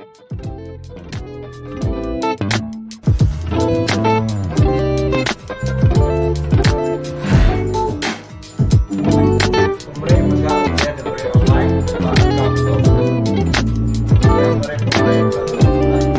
Pemeri mega ulih diberi online ba akaun tu. Ulih meri pemeri ba terus online.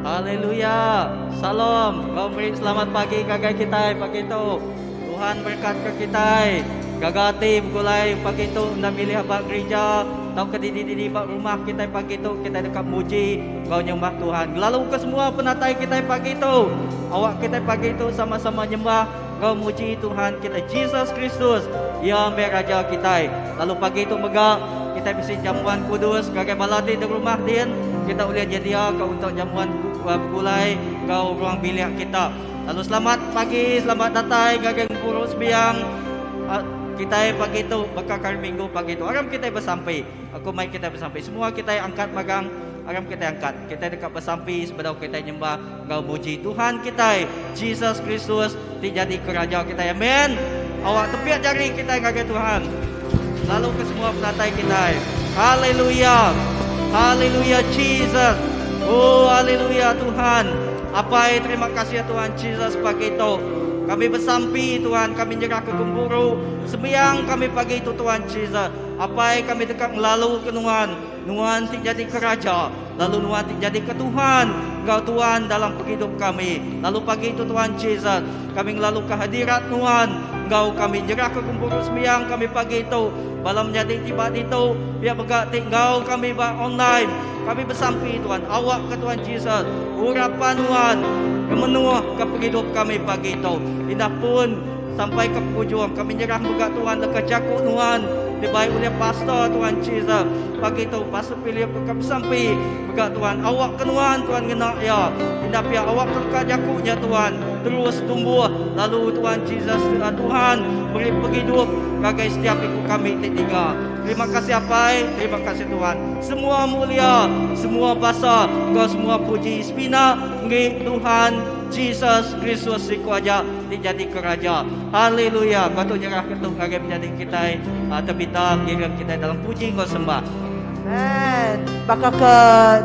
Haleluya. Salam. Kau meri selamat pagi ngagai kitai pagi tu. Tuhan berkat ke kitai. Gaga ati begulai pagi tu enda milih ba gerija tauka didi-didi ba rumah kitai pagi tu kitai deka muji enggau nyembah Tuhan. Ngelalu ke semua penatai kitai pagi tu. Awak kitai pagi tu sama-sama nyembah enggau muji Tuhan kitai Jesus Kristus. Iya meh Raja kitai. Lalu pagi tu mega kitai bisi jamuan kudus ngagai bala ti di rumah din. Kita ulih nyediaka untuk jamuan begulai enggau ruang bilik kita. Lalu selamat pagi, selamat datai ngagai gempuru sembiang kitai pagi tu baka hari minggu pagi tu. Aram kitai besampi. Aku mai kitai besampi. Semua kitai angkat magang. Aram kitai angkat. Kitai deka besampi sebedau kitai nyembah enggau muji Tuhan kitai, Jesus Kristus ti nyadi ke Raja kitai. Amen. Awak tepik jari kitai ngagai Tuhan. Lalu ke semua penatai kitai. Haleluya. Haleluya Jesus. Oh haleluya Tuhan. Apai terima kasih Tuhan Jesus pagi tu. Kami besampi Tuhan kami nyerah ke gempuru sembiang kami pagi tu Tuhan Jesus. Apai kami deka ngelalu ke nuan. Nuan ti nyadi ke Raja lalu nuan ti nyadi ke Tuhan enggau Tuan dalam pengidup kami. Lalu pagi tu Tuhan Jesus, kami ngelalu ke hadirat nuan enggau kami nyerah ke gempuru sembiang kami pagi tu. Bala menyadi ti ba ditu pia mega ti enggau kami ba online. Kami besampi Tuhan awak ke Tuhan Jesus urapan nuan ngemenuh ke pengidup kami pagi tu. Indah pun Sampai ke pengujung kami nyerah mega Tuhan leka jaku nuan dibai ulih pastor Tuhan Jesus. Pagi tu pastor Philip deka besampi mega Tuhan awak ke nuan Tuhan ngena iya. Indah pia awak ke leka jaku nya Tuhan terus tumbuh lalu Tuhan Jesus Tuhan meri pengidup ngagai setiap iku kami ti ninga. Terima kasih Apai, terima kasih Tuhan. Semua mulia, semua basa enggau semua puji semina enggi Tuhan Jesus Kristus siku aja. ti nyadi ke raja. Haleluya. Patut nyerah ke tu ngagai menyadi kitai uh, Tabitha ngiring kitai dalam puji enggau sembah. Amen. Baka ke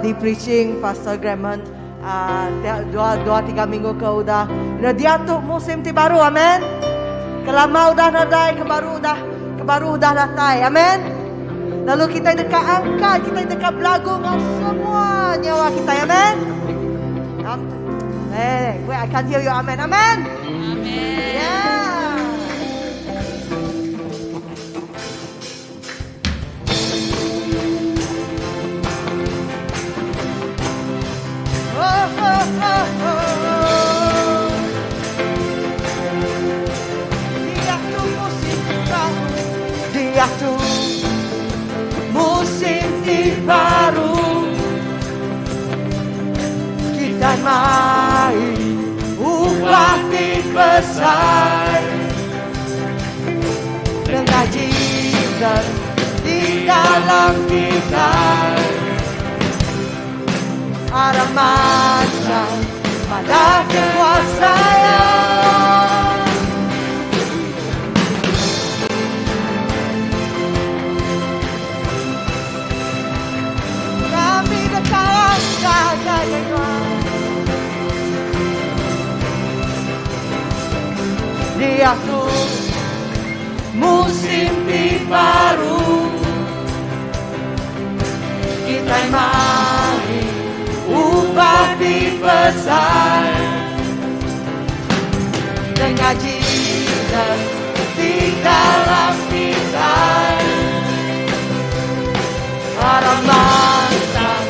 di preaching Pastor Graham uh, dua dua tiga minggu ke udah. You know, dia tu musim ti baru. Amen. Kelama udah nadai, ke baru udah ke baru udah datai. Amen. Lalu kita deka angkat, kita deka belagu enggau semua nyawa kita. Amen. Amen. Hey, wait, I can't hear you. Amen. Amen. Amen. Yeah. Oh, oh, oh, oh. Dia tu musim baru. Dia tu musim baru. Kitai mai ubah ti besai Nengah Jesus di dalam kitai. Aram mansang madah ke kuasa Iya. Kami deka angkat ngagai Nuan. Diatu musim ti baru kitai mai ubah ti besai nengah Jesus ti dalam kitai aram mansang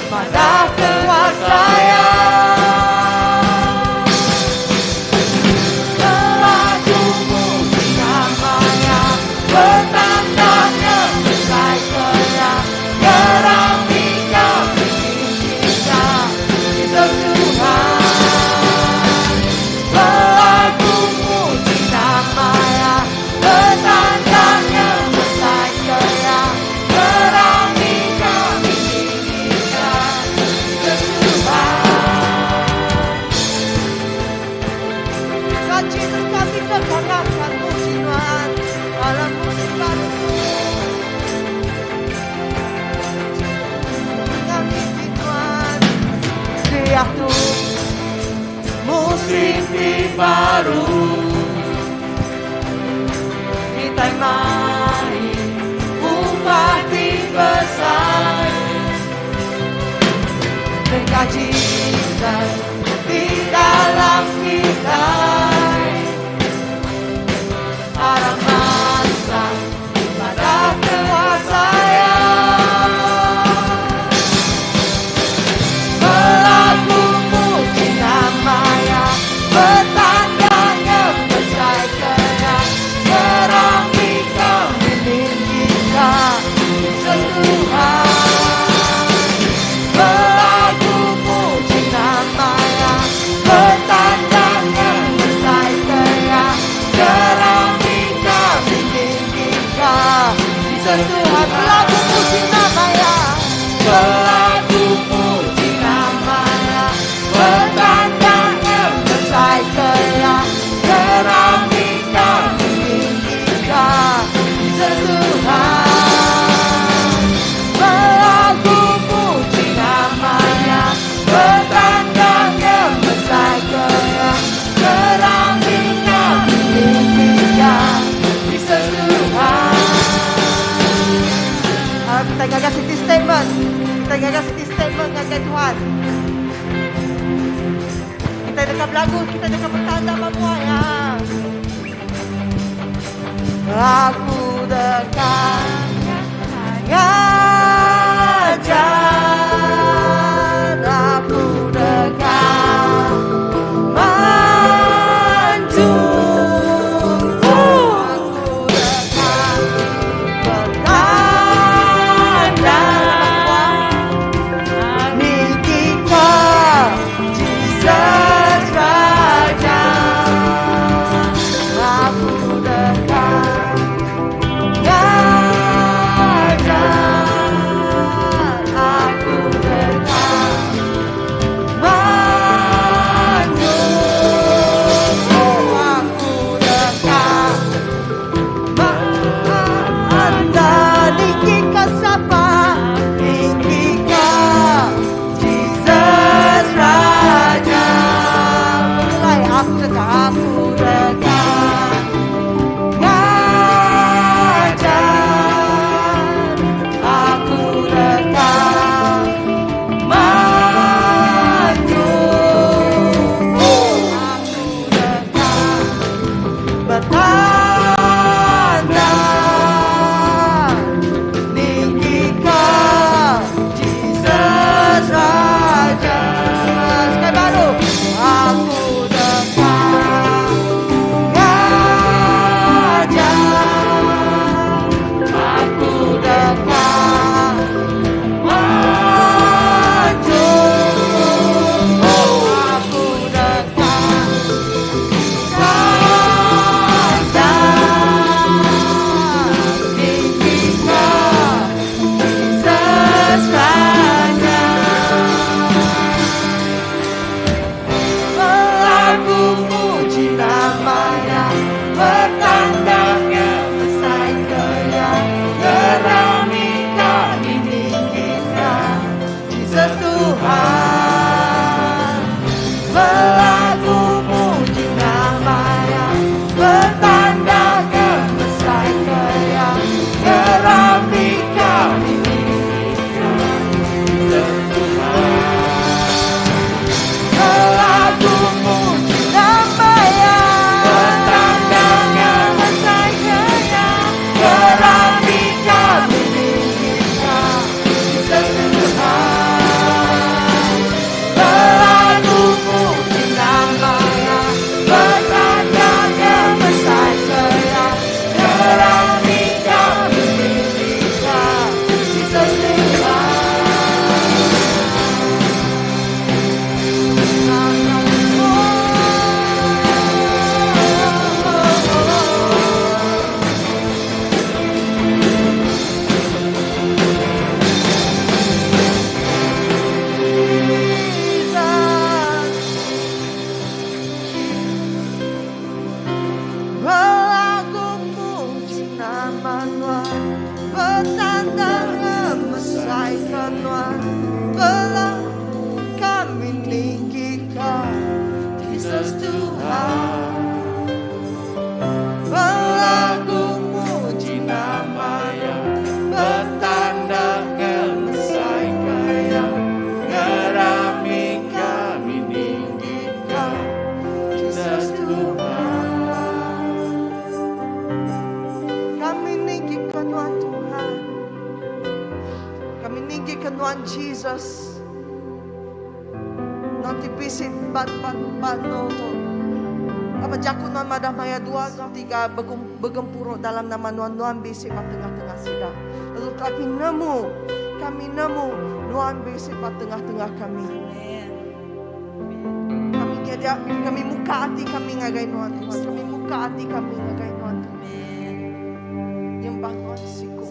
madah kuasa Iya. Belagu muji nama Iya, betanda ngemesai ke Iya, ngeramika peninggi Jesus Tuhan. Belagu muji nama Iya, betanda ngemesai ke Iya, ngeramika peninggi Jesus Tuhan. Tuhan Jesus kami kekanakan muji Tuhan dalam musim baru. Kami Tuhan diatu musim ti baru kitai mai ubah ti besai dengan Jesus di dalam kitai aram mansang madah kuasa Iya. Belagu muji nama Iya, betanda ngemesai ke Iya, ngeramika peninggi Jesus Tuhan. Belagu muji nama Iya, betanda ngemesai ke Iya, ngeramika peninggi Jesus Tuhan. Belagu muji nama Iya, belagu muji nama Iya, betanda ngemesai ke Iya, ngeramika peninggi Jesus Tuhan. Belagu muji nama Iya, betanda ngemesai ke Iya, ngeramika peninggi Jesus Tuhan. Ah, kita gaga siti statement. Kita gaga siti statement ngagai Tuhan. Kita dekat belagu, kita dekat bertanda mamua ya. Aku dekat ngajar, aku dekat maju, aku dekat bertanda ninggi ke Jesus Raja. Aku dekat ngajar. nama Nuan Betanda ngemesai ke Nuan Bela kami ninggi ka Jesus Tuhan Belagu muji nama Iya Betanda ngemesai ka Iya Ngerami kami ninggi ka Jesus Tuhan Kami ninggi ke Nuan Tuhan Kami ninggi ke Nuan Jesus Nuan ti bisi bat bat bat no tu Apa jaku Nuan madah maya dua tiga begempuru dalam nama Nuan Nuan bisi ba tengah-tengah sida Lalu kami nemu kami nemu Nuan bisi ba tengah-tengah kami. Kami nyedia kami muka ati kami ngagai Nuan Tuhan. Kami muka ati kami ngagai Nuan Tuhan. Nyembah Nuan siku.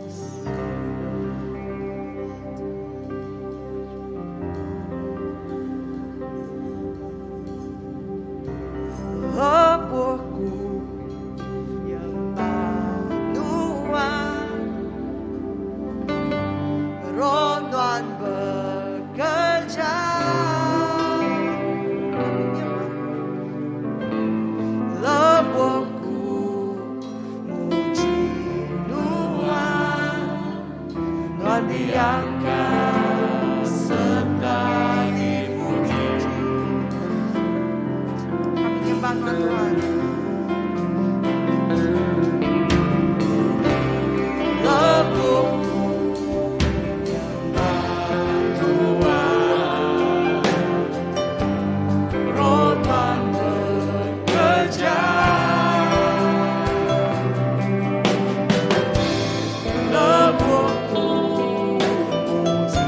Lebuh ku nyembah Nuan Roh Nuan bekerja Kami nyembah Lebuh ku muji Nuan Nuan diangkat serta dipuji Kami nyembah Nuan Tuhan Lebuh ku nyembah Tuhan Roh Tuhan bekerja Lebuh ku muji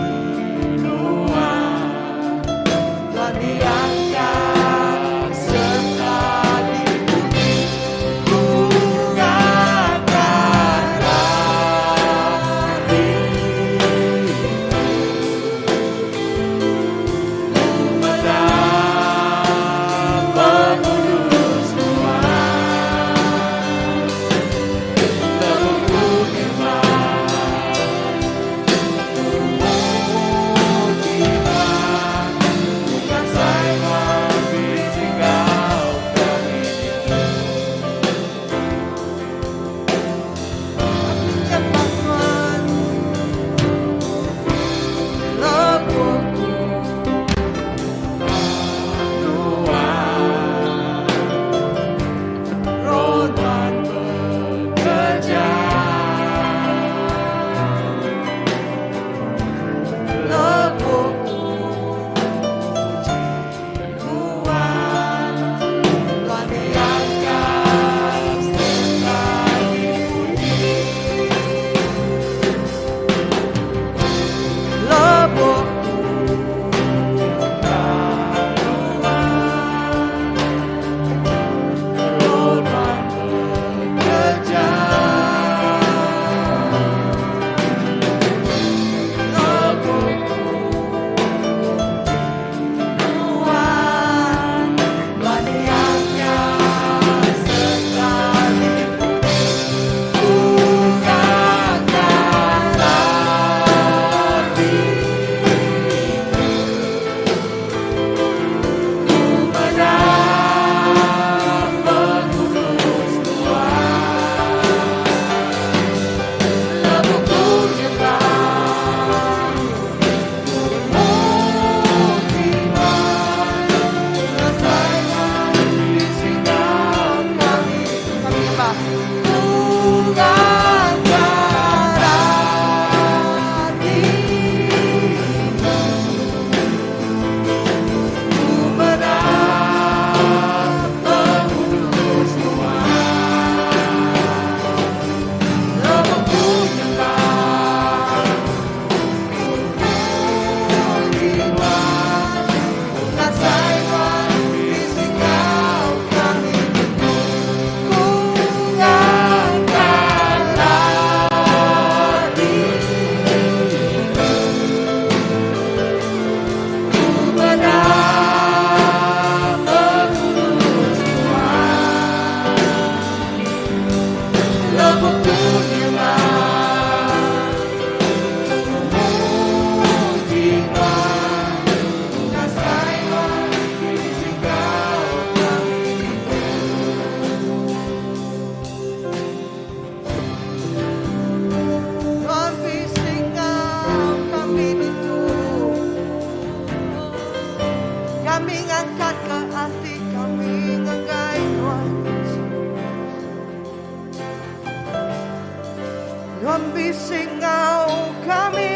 Nuan bisi enggau kami.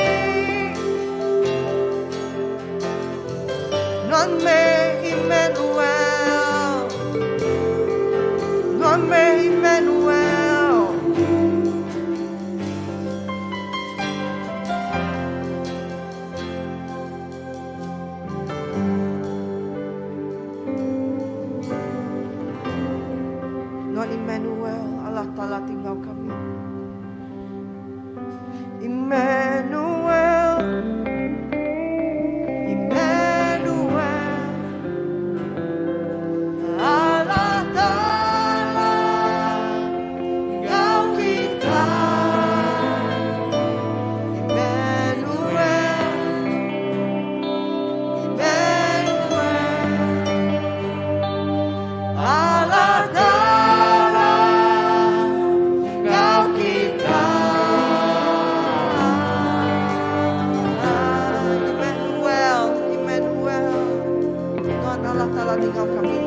Nuan meh Emmanuel. Nuan meh Emmanuel. Nuan Emmanuel, Allah Taala ti enggau kami. Emmanuel, Emmanuel, Allah Taala enggau kita. Emmanuel, Emmanuel, Allah Taala enggau kita. Emmanuel, Emmanuel, Tuhan Allah Taala enggau kami.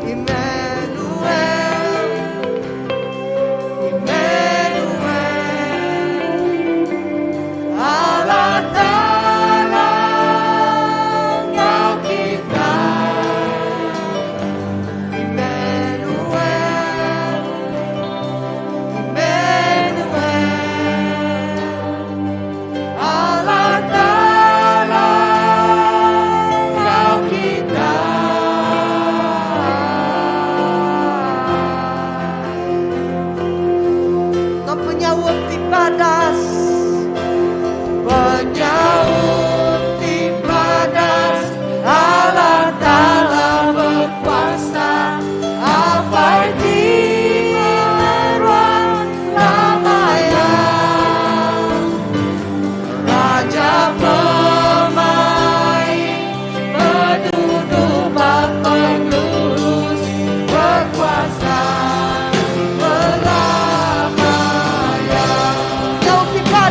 Emmanuel, Emmanuel, Allah Taala enggau kita. Emmanuel, Emmanuel, Allah Taala enggau kita. Nuan penyaup ti badas, penyaup ti badas, Allah Taala berkuasa, Apai ti meruan lamaya. Raja pemaik, berduduk pengelurus, berkuasa belamaya. Penyaup ti badas.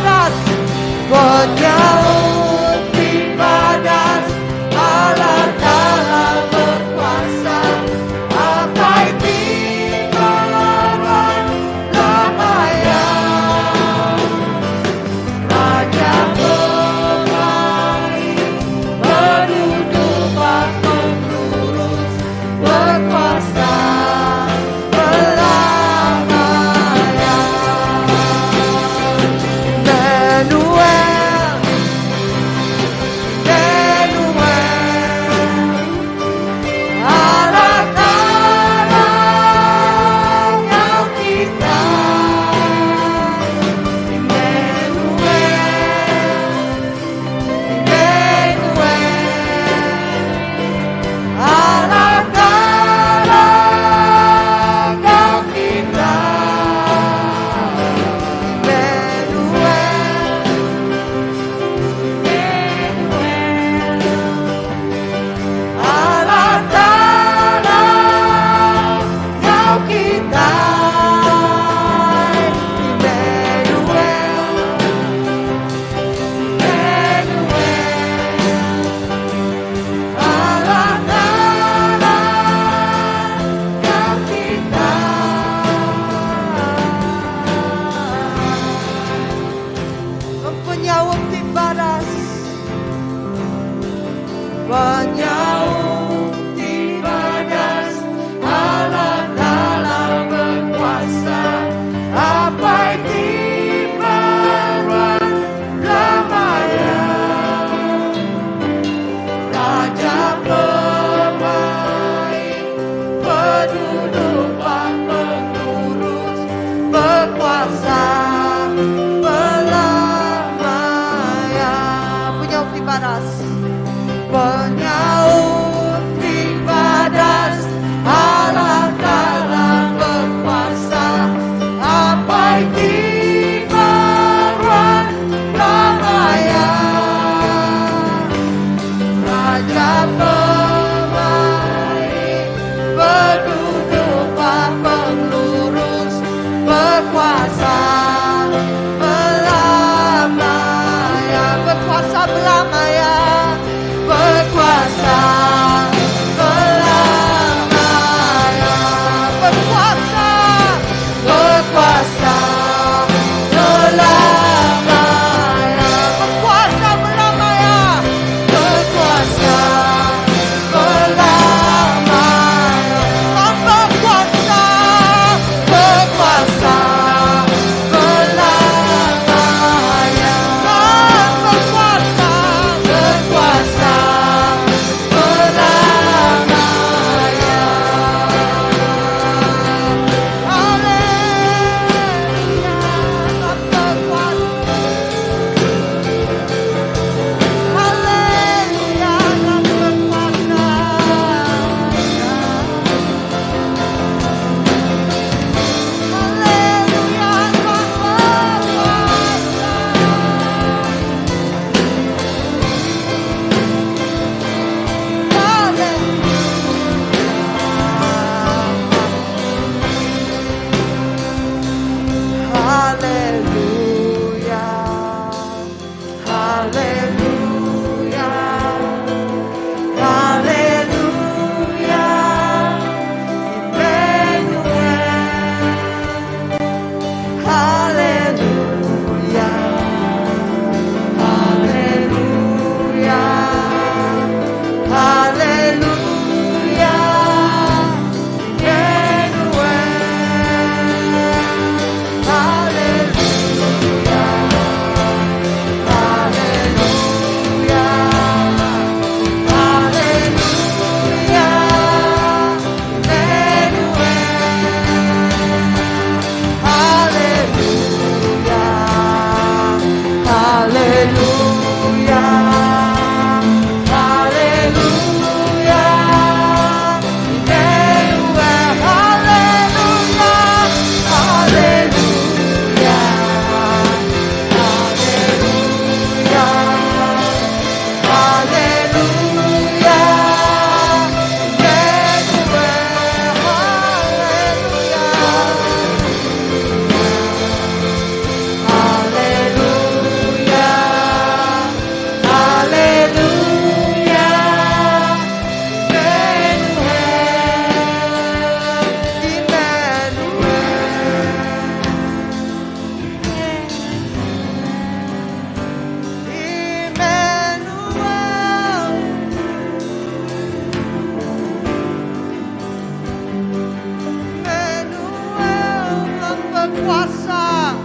kuasa.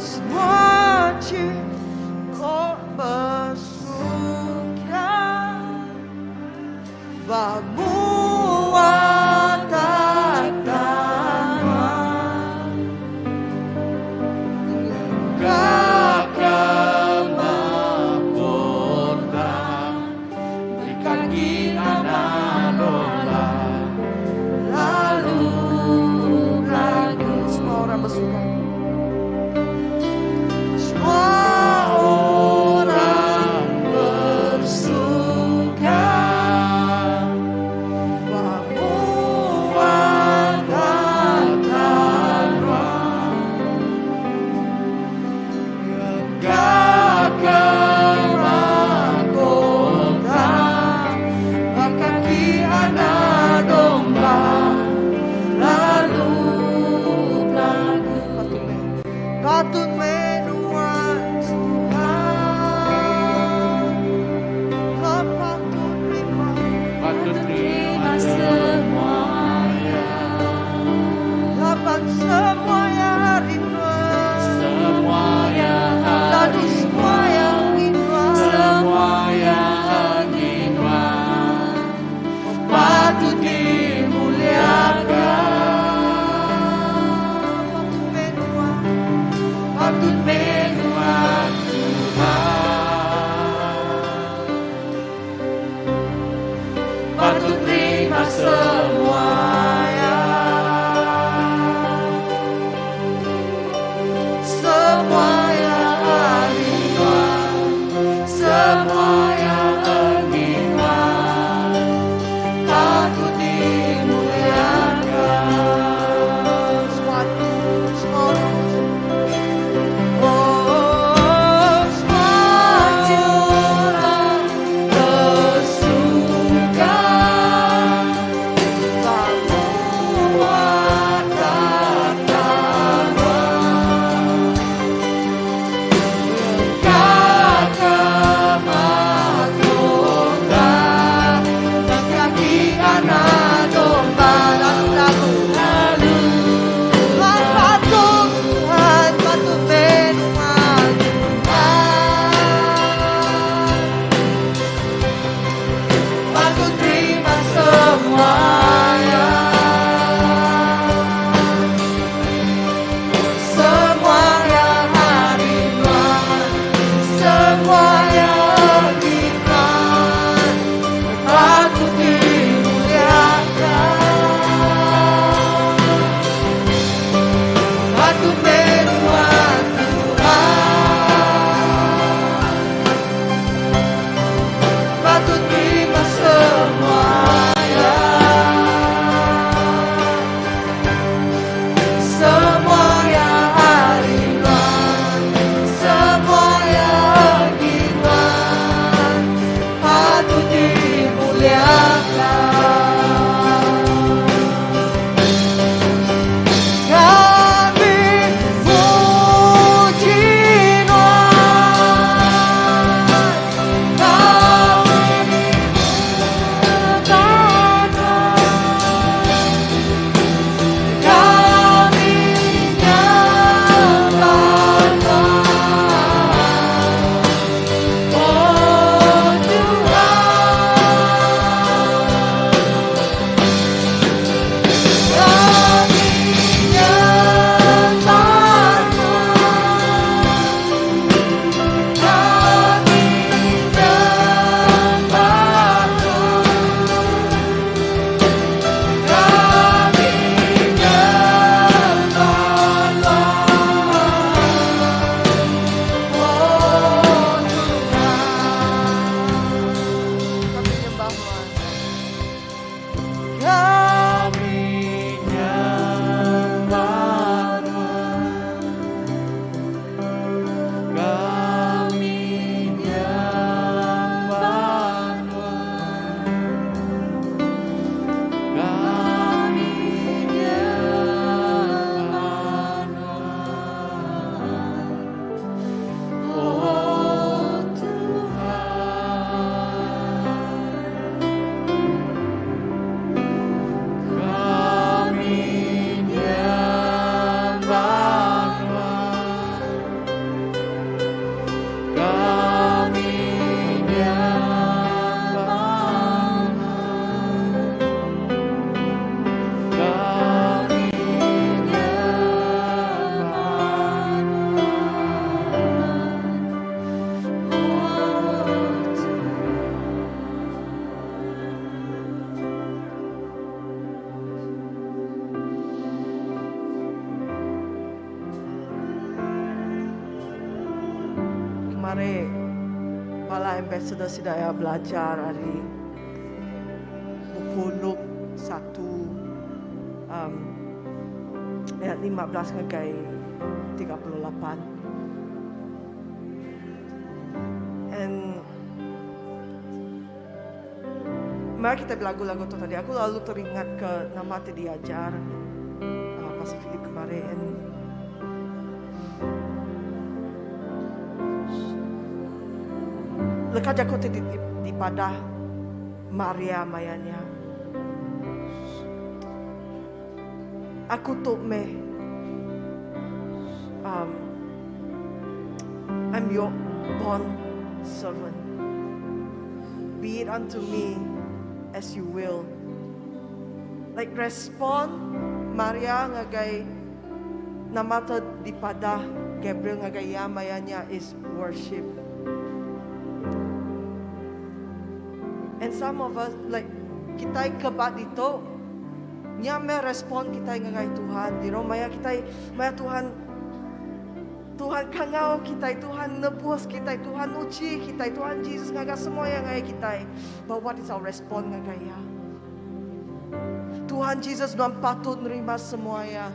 Semua jiwa besuka Ba mua takhta Nuan. Bala ambassador sida iya belajar ari buku Luke satu um ayat 15 ngagai 38. And maya kita belagu lagu tu tadi aku lalu teringat ke nama ti diajar uh, Pastor Philip kemarin and Leka jaku ti dipadah Maria maya nya. Aku tu meh um, I'm your bond servant. Be it unto me as you will. Like respond Maria ngagai Nama te dipadah Gabriel ngagai iya maya nya is worship. And some of us like kitai ke ba ditu nya meh respon kitai ngagai Tuhan. You know maya kitai maya Tuhan Tuhan kangau kitai, Tuhan nebus kitai, Tuhan nuchi kitai, Tuhan Jesus ngaga semua iya ngagai kitai. But what is our response ngagai iya? Tuhan Jesus nuan patut nerima semua iya.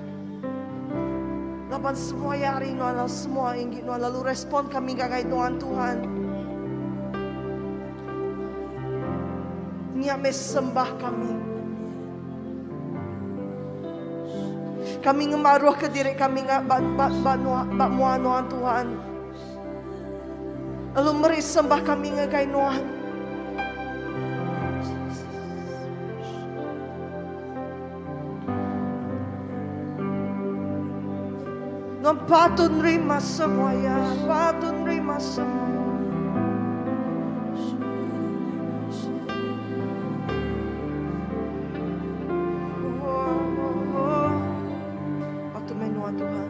Laban semua iya ari nuan lalu semua enggi nuan lalu respon kami ngagai nuan Tuhan. Nya meh sembah kami. Kami ngemaruh ke diri kami nga ba ba ba nua, ba mua nuan Tuhan. Lalu meri sembah kami ngagai nuan. Nuan patut nerima semua ya, patut nerima semua. Oh, oh, oh. Patut meh nuan Tuhan.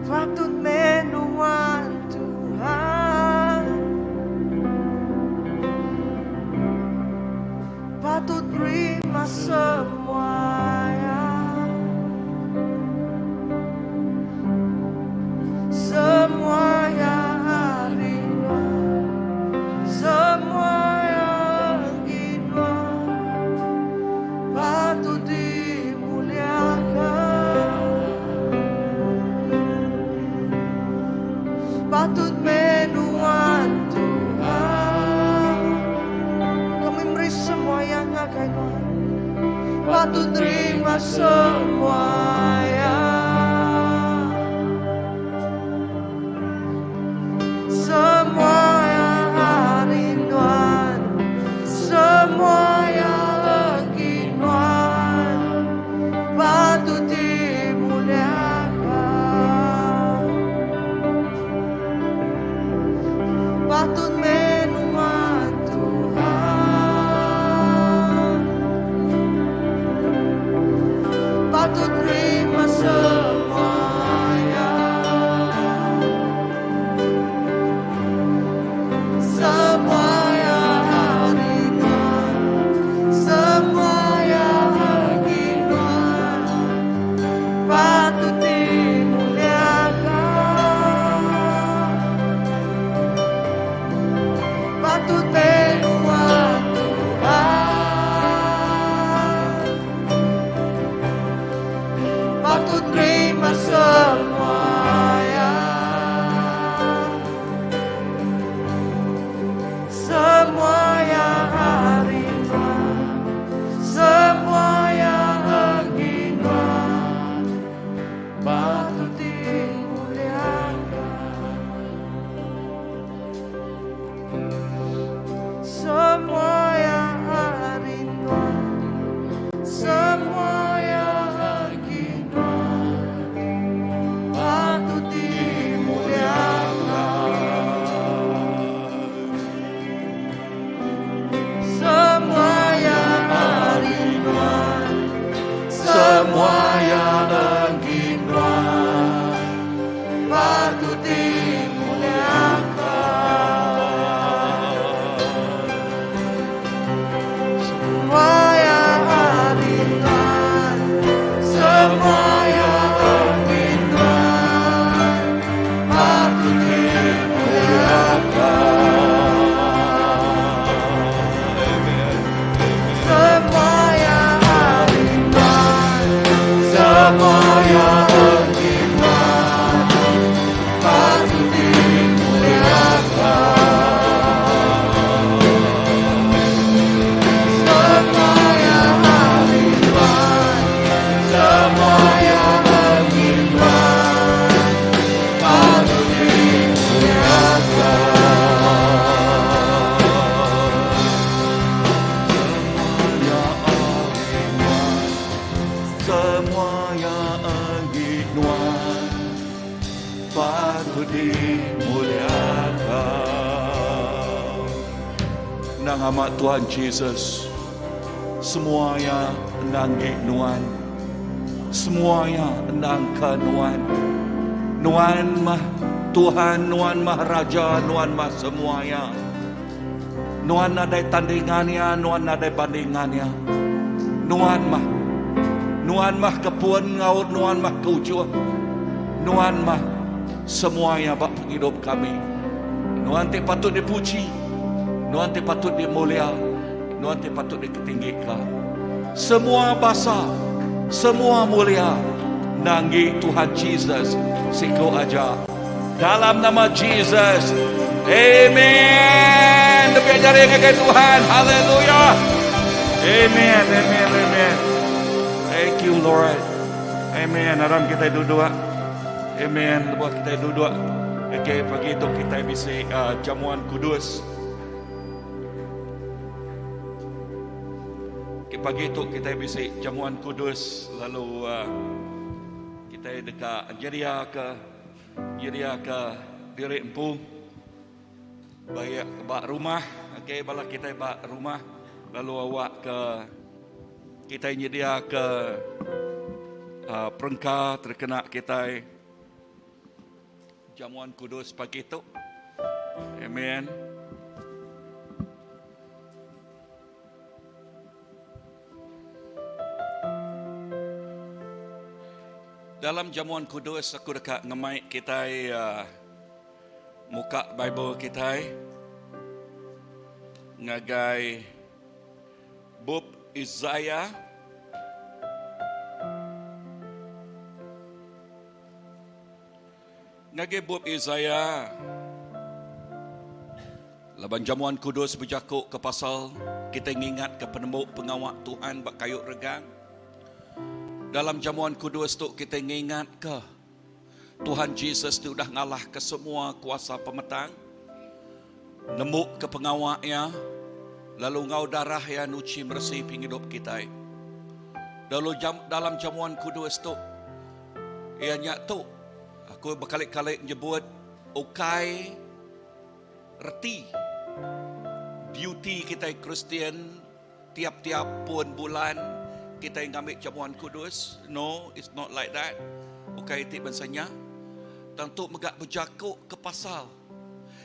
Patut meh nuan Tuhan. Patut terima semua ya. Semua yang ari nuan. Semua yang enggi nuan. Patut dimuliakan. Patut meh nuan Tuhan. Kami meri semua yang ngagai nuan. Patut terima semua yang. Semua yang ari nuan. Semua yang enggi nuan. Patut dimuliakan. Patut meh nuan Tuhan. Patut terima semua yang. Semua yang ari nuan. Semua yang enggi nuan. Patut dimuliakan. Patut meh nuan Tuhan. Patut terima semua yang. Semua yang ari nuan. Semua yang enggi nuan. Patut dimuliakan. Semua yang ari nuan. Semua yang enggi nuan. dimuliaka. Endang amat Tuhan Jesus, semua iya endang enggi Nuan. Semua iya endang ke Nuan. Nuan mah Tuhan, Nuan mah Raja, Nuan mah semua iya. Nuan nadai tandingan iya, Nuan nadai bandingan iya. Nuan mah. Nuan mah ke pun enggau Nuan mah ke ujung. Nuan mah semua iya ba pengidup kami. Nuan ti patut dipuji. Nuan ti patut dimulia. Nuan ti patut diketinggika. Semua basa, semua mulia nanggi Tuhan Jesus siku aja. Dalam nama Jesus. Amen. Tepuk jari ngagai Tuhan. Haleluya. Amen. Amen. Amen. Thank you Lord. Amen. Aram kita duduk. Amen. Lebuh kita duduk. Okay, pagi tu kita bisi uh, jamuan kudus. Okay, pagi tu kita bisi jamuan kudus lalu uh, kita deka nyediaka nyediaka diri empu baik ba rumah okay, bala kita ba rumah lalu awak ke kita nyediaka uh, perengka terkena kita jamuan kudus pagi tu. Amen. Dalam jamuan kudus aku deka ngemai kitai uh, muka Bible kitai ngagai bup Isaiah Ngagai bup Isaiah, laban jamuan kudus bejaku ke pasal kitai ngingatka penemu pengawa Tuhan ba kayu regang. Dalam jamuan kudus tu kitai ngingatka Tuhan Jesus ti udah ngalahka semua kuasa pemetang, nembuka pengawa iya, lalu enggau darah iya nuchi meresi pengidup kitai. Lalu dalam jamuan kudus tu, Iya nya tu, aku bekali-kali nyebut ukai reti duty kitai Kristian tiap-tiap pun bulan kitai ngambi jamuan kudus. No, it's not like that. Ukai ti bansa nya. Tang tu mega bejaku ke pasal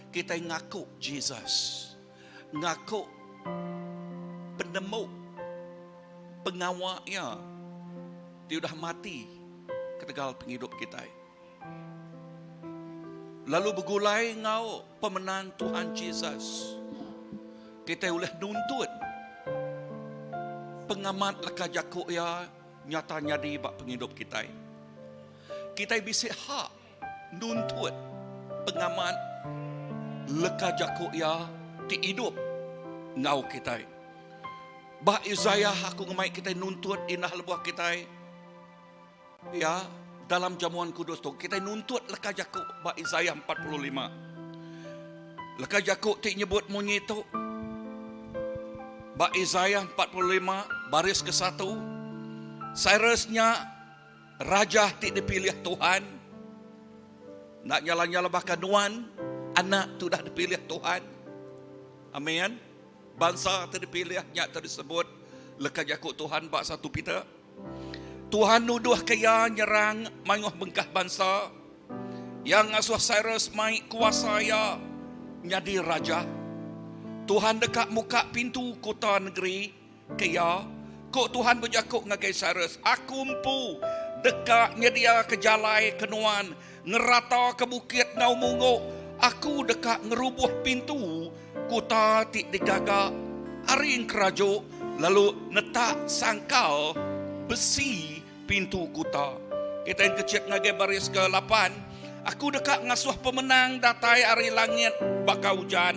kitai ngaku Jesus. Ngaku penemu pengawa iya ti udah mati ketegal pengidup kitai. Lalu begulai enggau pemenang Tuhan Jesus, kitai ulih nuntut pengamat leka jaku iya nyata nyadi ba pengidup kitai. Kitai bisi hak nuntut pengamat leka jaku iya ti idup enggau kitai. Ba Isaiah aku ngemai kitai nuntut indah lebuh kitai ya dalam jamuan kudus tu kitai nuntut leka jaku ba Isaiah 45. Leka jaku ti nyebut munyi tu ba Isaiah 45 baris ke satu Cyrus nya raja ti dipilih Tuhan enda nyala-nyala baka nuan anak tu udah dipilih Tuhan. Amin. Bansa ti dipilih nya ti disebut leka jaku Tuhan ba satu Peter. Tuhan nuduhka iya nyerang mayuh bengkah bansa. Iya ngasuh Sairus mai kuasa iya nyadi raja. Tuhan deka muka pintu kuta negeri ke iya. Ku Tuhan bejaku ngagai Sairus, Aku empu deka nyediaka jalai ke nuan ngerataka bukit enggau munggu. Aku deka ngerubuh pintu Kuta ti digaga ari engkeraju lalu netak sangkal besi pintu kuta. Kitai engkechit ngagai baris ke lapan, Aku deka ngasuh pemenang datai ari langit baka ujan,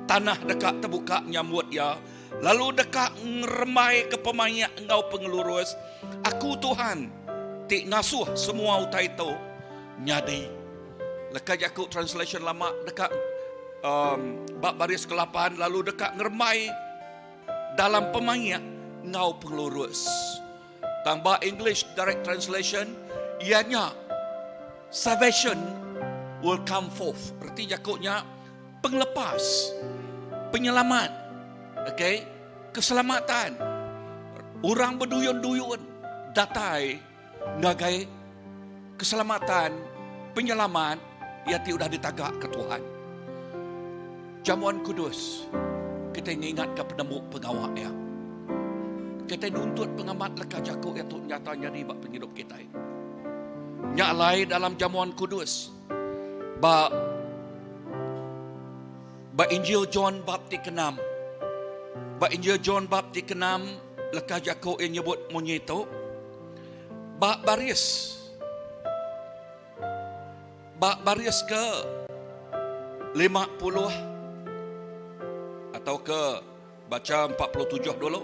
tanah deka tebuka nyambut iya, lalu deka ngerembaika pemaik enggau pengelurus. Aku Tuhan ti ngasuh semua utai tu nyadi. Leka jaku translation lama deka um, ba baris ke-8 lalu deka ngerembai dalam pemaik enggau pengelurus. Tang ba English Direct Translation iya nya salvation will come forth. Reti jaku nya pengelepas, penyelamat, okay, keselamatan. Orang beduyun-duyun datai ngagai keselamatan, penyelamat iya ti udah ditaga ke Tuhan. Jamuan Kudus kitai ngingatka penemu pengawa iya. Kitai nuntut pengamat leka jaku iya tu nyata nyadi ba pengidup kitai. Nya alai dalam jamuan kudus ba ba Injil John bab ti keenam. Ba Injil John bab ti keenam leka jaku iya nyebut munyi tu ba baris ba baris ke 50 atau ke Bacha 47 dulu.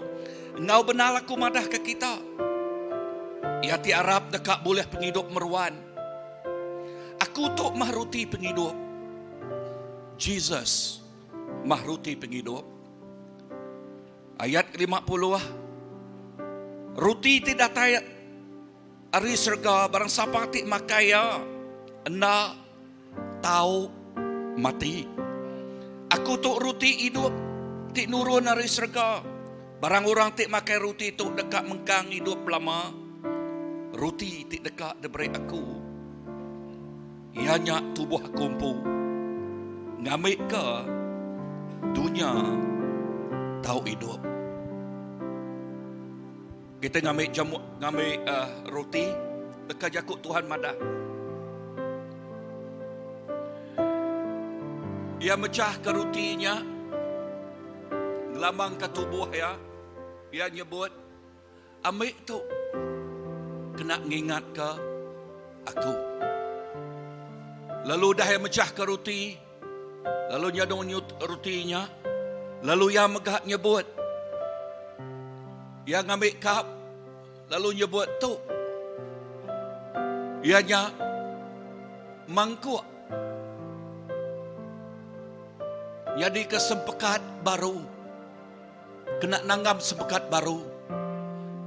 Enggau bendar aku madahka kita, iya ti arap deka bulih pengidup meruan. Aku tu mah ruti pengidup. Jesus mah ruti pengidup. Ayat 50, Ruti ti datai ari serega barang sapa ti makai iya enda tau mati. Aku tu ruti idup ti nurun ari serega. Barang orang ti makai ruti tu deka mengkang idup belama. Ruti ti deka diberi aku iya nya tubuh aku empu, ngambika dunya tau idup. Kita ngambi jamu ngambi uh, roti deka jaku Tuhan madah. Ia mecah ke rotinya ngelambang ke tubuh ia. Ia nyebut ambil tu kena ngingat ke aku. Lalu dah ia mecah ke roti, lalu nyadung nyut rotinya, lalu ia mega nyebut Iya ngambi kap lalu nyebut tu iya nya mangkuk nyadika sempekat baru kena nanggam sempekat baru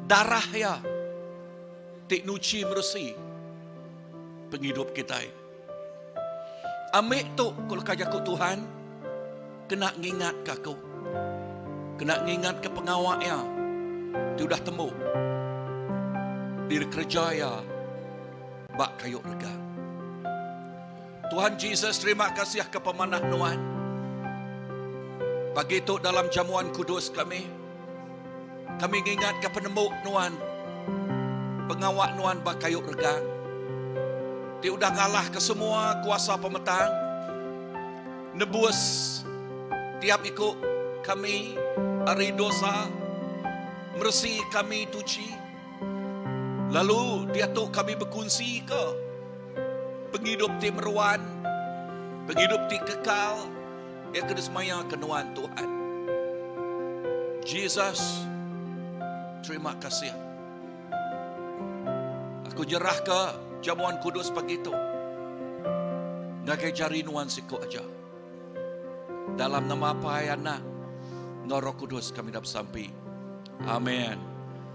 darah iya ti nuchi meresi pengidup kitai. Ambi tu ku leka jaku Tuhan kena ngingatka aku. Kena ngingatka pengawa iya ti udah tembu dikereja iya ba kayu rega. Tuhan Jesus terima kasih ke pemanah nuan. Pagi tu dalam jamuan kudus kami, kami ngingatka penemu nuan, pengawa nuan ba kayu regang ti udah ngalahka semua kuasa pemetang, nebus tiap iku kami ari dosa, meresi kami tuchi, lalu diatu kami bekunsika pengidup ti meruan, pengidup ti kekal iya ke disemayaka nuan Tuhan. Jesus, terima kasih. Aku nyerahka jamuan kudus pagi tu ngagai jari nuan siku aja. Dalam nama Apai, Anak, enggau Roh Kudus kami dah besampi. Amin.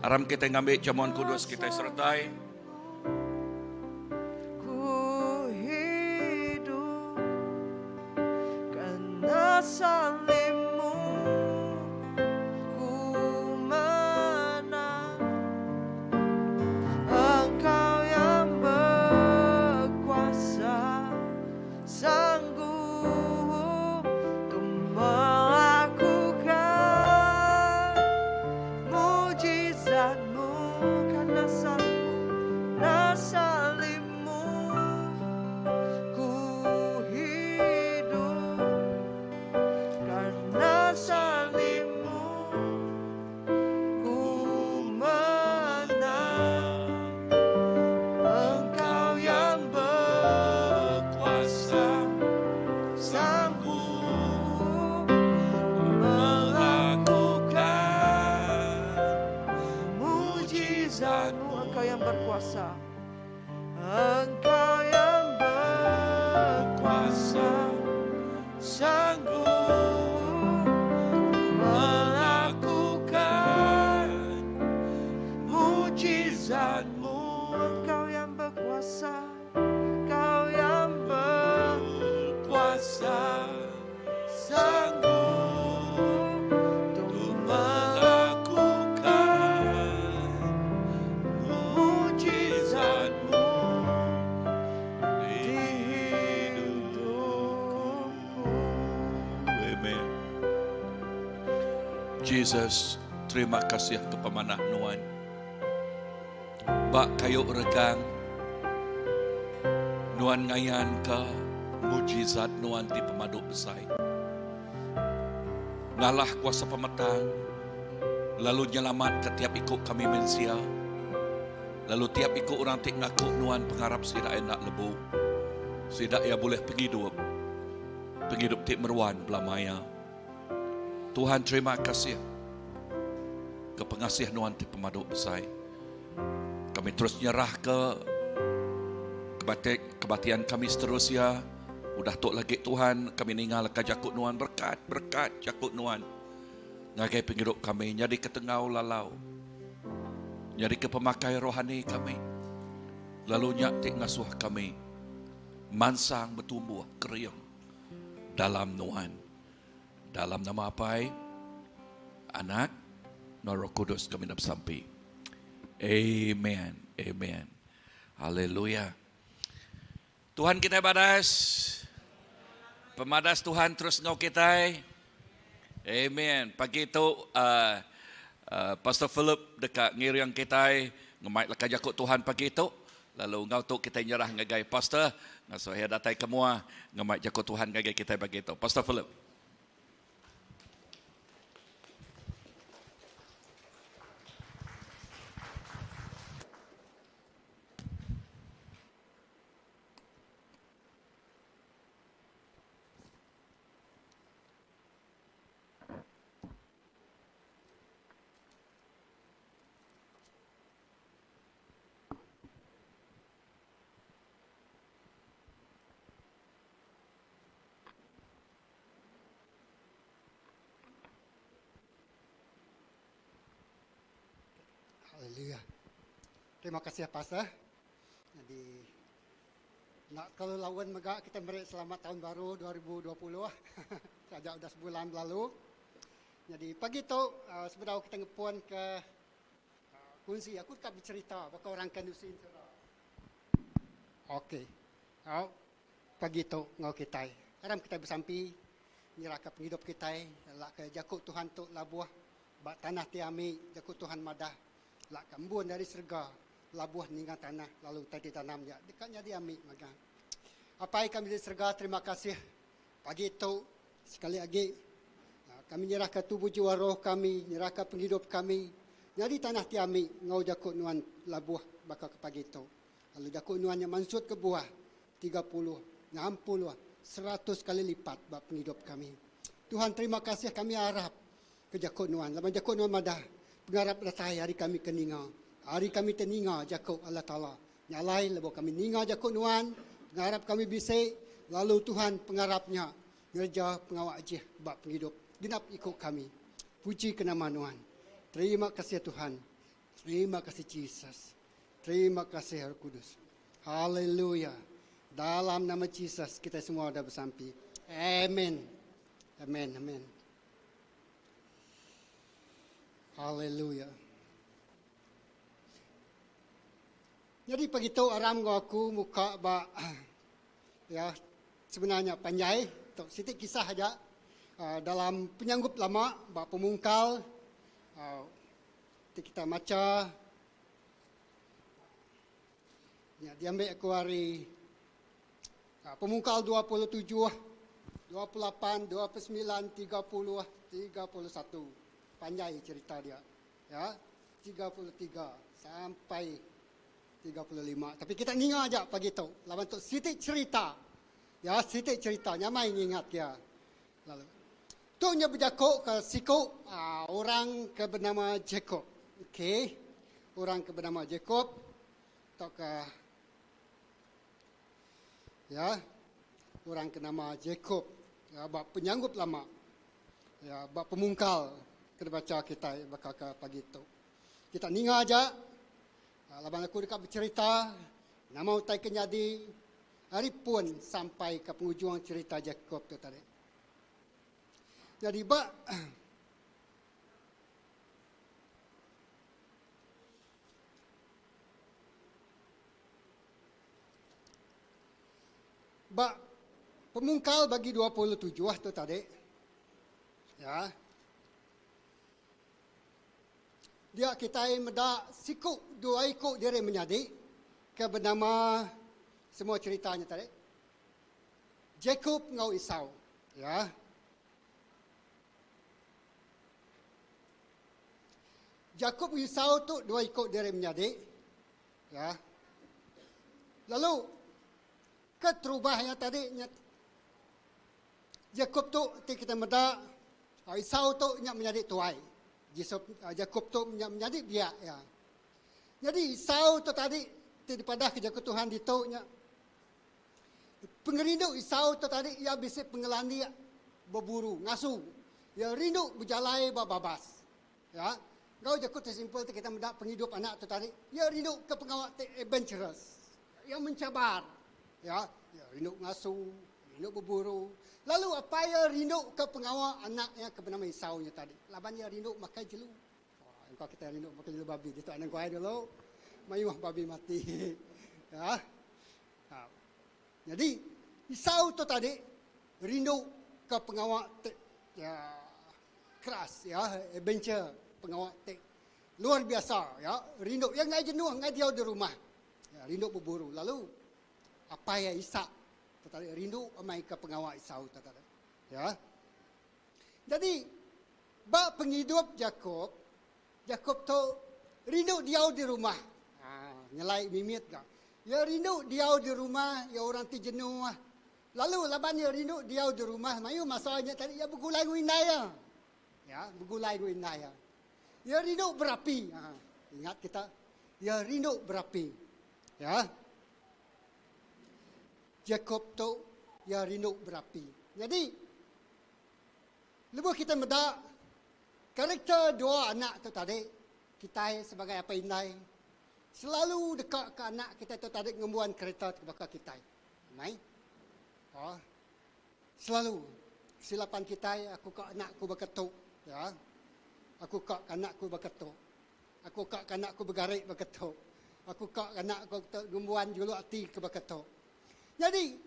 Aram kita ngambil jamuan kudus kita sertai. Ku hidup karena salibmu Ku menang Engkau yang berkuasa Sanggup untuk melakukan mujizatmu karena salibmu, karena salibmu ku hidup. Jesus, terima kasih ke pemanah Nuan. Ba kayu regang, Nuan ngayanka mujizat Nuan ti pemadu besai. Ngalah kuasa pemetang, lalu nyelamatka tiap iku kami mensia, lalu tiap iku orang ti ngaku Nuan pengarap sida enda lebu. Sida iya bulih pengidup, pengidup ti meruan belama iya. Tuhan terima kasih ke pengasih Nuan ti pemadu besai. Kami terus nyerah ke kebatian kami seterusnya. Udah tu lagi Tuhan kami ninga leka jaku Nuan berkat berkat jaku Nuan ngagai pengidup kami nyadi ke tengau lalau nyadi ke pemakai rohani kami lalu nya ti ngasuh kami mansang betumbuh kering dalam Nuan. Dalam nama Apai, Anak, enggau Roh Kudus kami enda besampi. Amen. Amen. Haleluya. Tuhan kitai badas. Pemadas Tuhan terus enggau kitai. Amen. Pagi tu uh, uh, Pastor Philip deka ngiring kitai ngemai leka jaku Tuhan pagi tu. Lalu enggau tu kitai nyerah ngagai pastor ngasuh iya datai ke mua ngemai jaku Tuhan ngagai kitai pagi tu. Pastor Philip. Haleluya. Terima kasih Pastor. Jadi nak kalau lawan mega kita meri selamat tahun baru 2020. Saja udah sebulan berlalu. Jadi pagi tu uh, sebedau kita ngepun ke Kunsi aku deka becerita baka orang ke nusi ensera. Okey. Au pagi tu enggau kitai. Aram kitai besampi nyerahka pengidup kitai lak ke jaku Tuhan tu labuh ba tanah ti ami jaku Tuhan madah lak ke embun ari serega labuh ninga tanah lalu utai ti tanam nya deka nyadi ami mega. Apai kami di serega terima kasih Pagi tu, sekali agi, kami nyerahka tubuh jiwa roh kami, nyerahka pengidup kami nyadi tanah ti ami enggau jaku Nuan labuh baka ke pagi tu. Lalu jaku Nuan nya mansutka buah 30, 60, 100 kali lipat ba pengidup kami. Tuhan terima kasih kami arap ke jaku Nuan laban jaku Nuan madah pengarap datai ari kami ke ninga, ari kami te ninga jaku Allah Taala. Nya alai lebuh kami ninga jaku Nuan, pengarap kami bisi, lalu Tuhan pengarap nya ngereja pengawa ajih ba pengidup genap iku kami. Puji ke nama Nuan. Terima kasih Tuhan. Terima kasih Jesus. Terima kasih Roh Kudus. Haleluya. Dalam nama Jesus kita semua udah besampi. Amen. Amen. Amen. Haleluya. Nyadi pagi tu aram enggau aku muka ba ya sebenarnya panjai tu siti kisah aja dalam penyanggup lama ba pemungkal ti kita macha nya diambi aku ari pemungkal 27, 28, 29, 30, 31 panjai cerita dia. Ya, 33 sampai 35. Tapi kita ninga aja pagi tu. Laban tu siti cerita. Ya, siti cerita. Nyamai ngingat ya. Lalu. Tu nya bejaku ke siku uh, orang ke bernama Jacob. Okey. Orang ke bernama Jacob. Atau ke ya, orang ke nama Jacob. Ya, bak penyanggup lama. Ya, ba pemungkal ke dibacha kitai baka ke pagi tu. Kita ninga aja laban aku deka becherita nama utai ke nyadi ari pun sampai ke pengujung cherita Jacob tu tadi. Nyadi ba Ba pemungkal bagi 27 tu tadi, ya. Dia kitai meda siku dua iku diri menyadi ke benama semua cherita nya tadi Jacob enggau Esau. Ya. Jacob enggau Esau tu dua iku diri menyadi. Ya. Lalu keterubah nya tadi nya Jacob tu ti kita meda Esau tu nya menyadi tuai. Jacob tu nya menyadi biak iya. Nyadi Esau tu tadi ti dipadahka jaku Tuhan ditu nya pengerindu Esau tu tadi iya bisi pengelandik beburu ngasu. Iya rindu bejalai ba babas. Ya. Enggau jaku ti simple ti kita meda pengidup anak tu tadi, iya rindu ke pengawa ti adventurous. Iya mencabar. Ya, iya rindu ngasu, rindu beburu. Lalu apai iya rindu ke pengawa anak iya ke benama Esau nya tadi. Laban iya rindu makai jelu. Oh, engka kita rindu makai jelu babi. Ditu anang guai dulu. Mayuh babi mati. Ya. Ha. Nyadi, Esau tu tadi rindu ke pengawa ti ya, keras ya, adventure, pengawa ti luar biasa ya, rindu iya enggai jenuh, enggai diau di rumah. Ya, rindu beburu. Lalu apai iya Isak tu tadi rindu amai ke pengawa Esau tu tadi. Ya. Jadi ba pengidup Jakob, Jakob tu rindu diau di rumah. Ha, nyelai mimit ga. Iya rindu diau di rumah, iya orang ti jenuh. Lalu laban iya rindu diau di rumah, mayuh masa nya tadi iya begulai enggau indai iya. Ya, begulai enggau indai iya. Iya rindu berapi. Ha, ingat kita, iya rindu berapi. Ya. Jakob tu iya rindu berapi. Nyadi lebuh kita meda Karakter dua anak tu tadi, kitai sebagai apai indai selalu deka ke anak kitai tu tadi ngembuan kereta ti baka kitai. Amai? Oh. Selalu kesilapan kitai aku ka anak ku baka tu, ya. Aku ka anak ku baka tu. Aku ka anak ku begari baka tu. Aku ka anak ku ngembuan juluk ati ke baka tu. Nyadi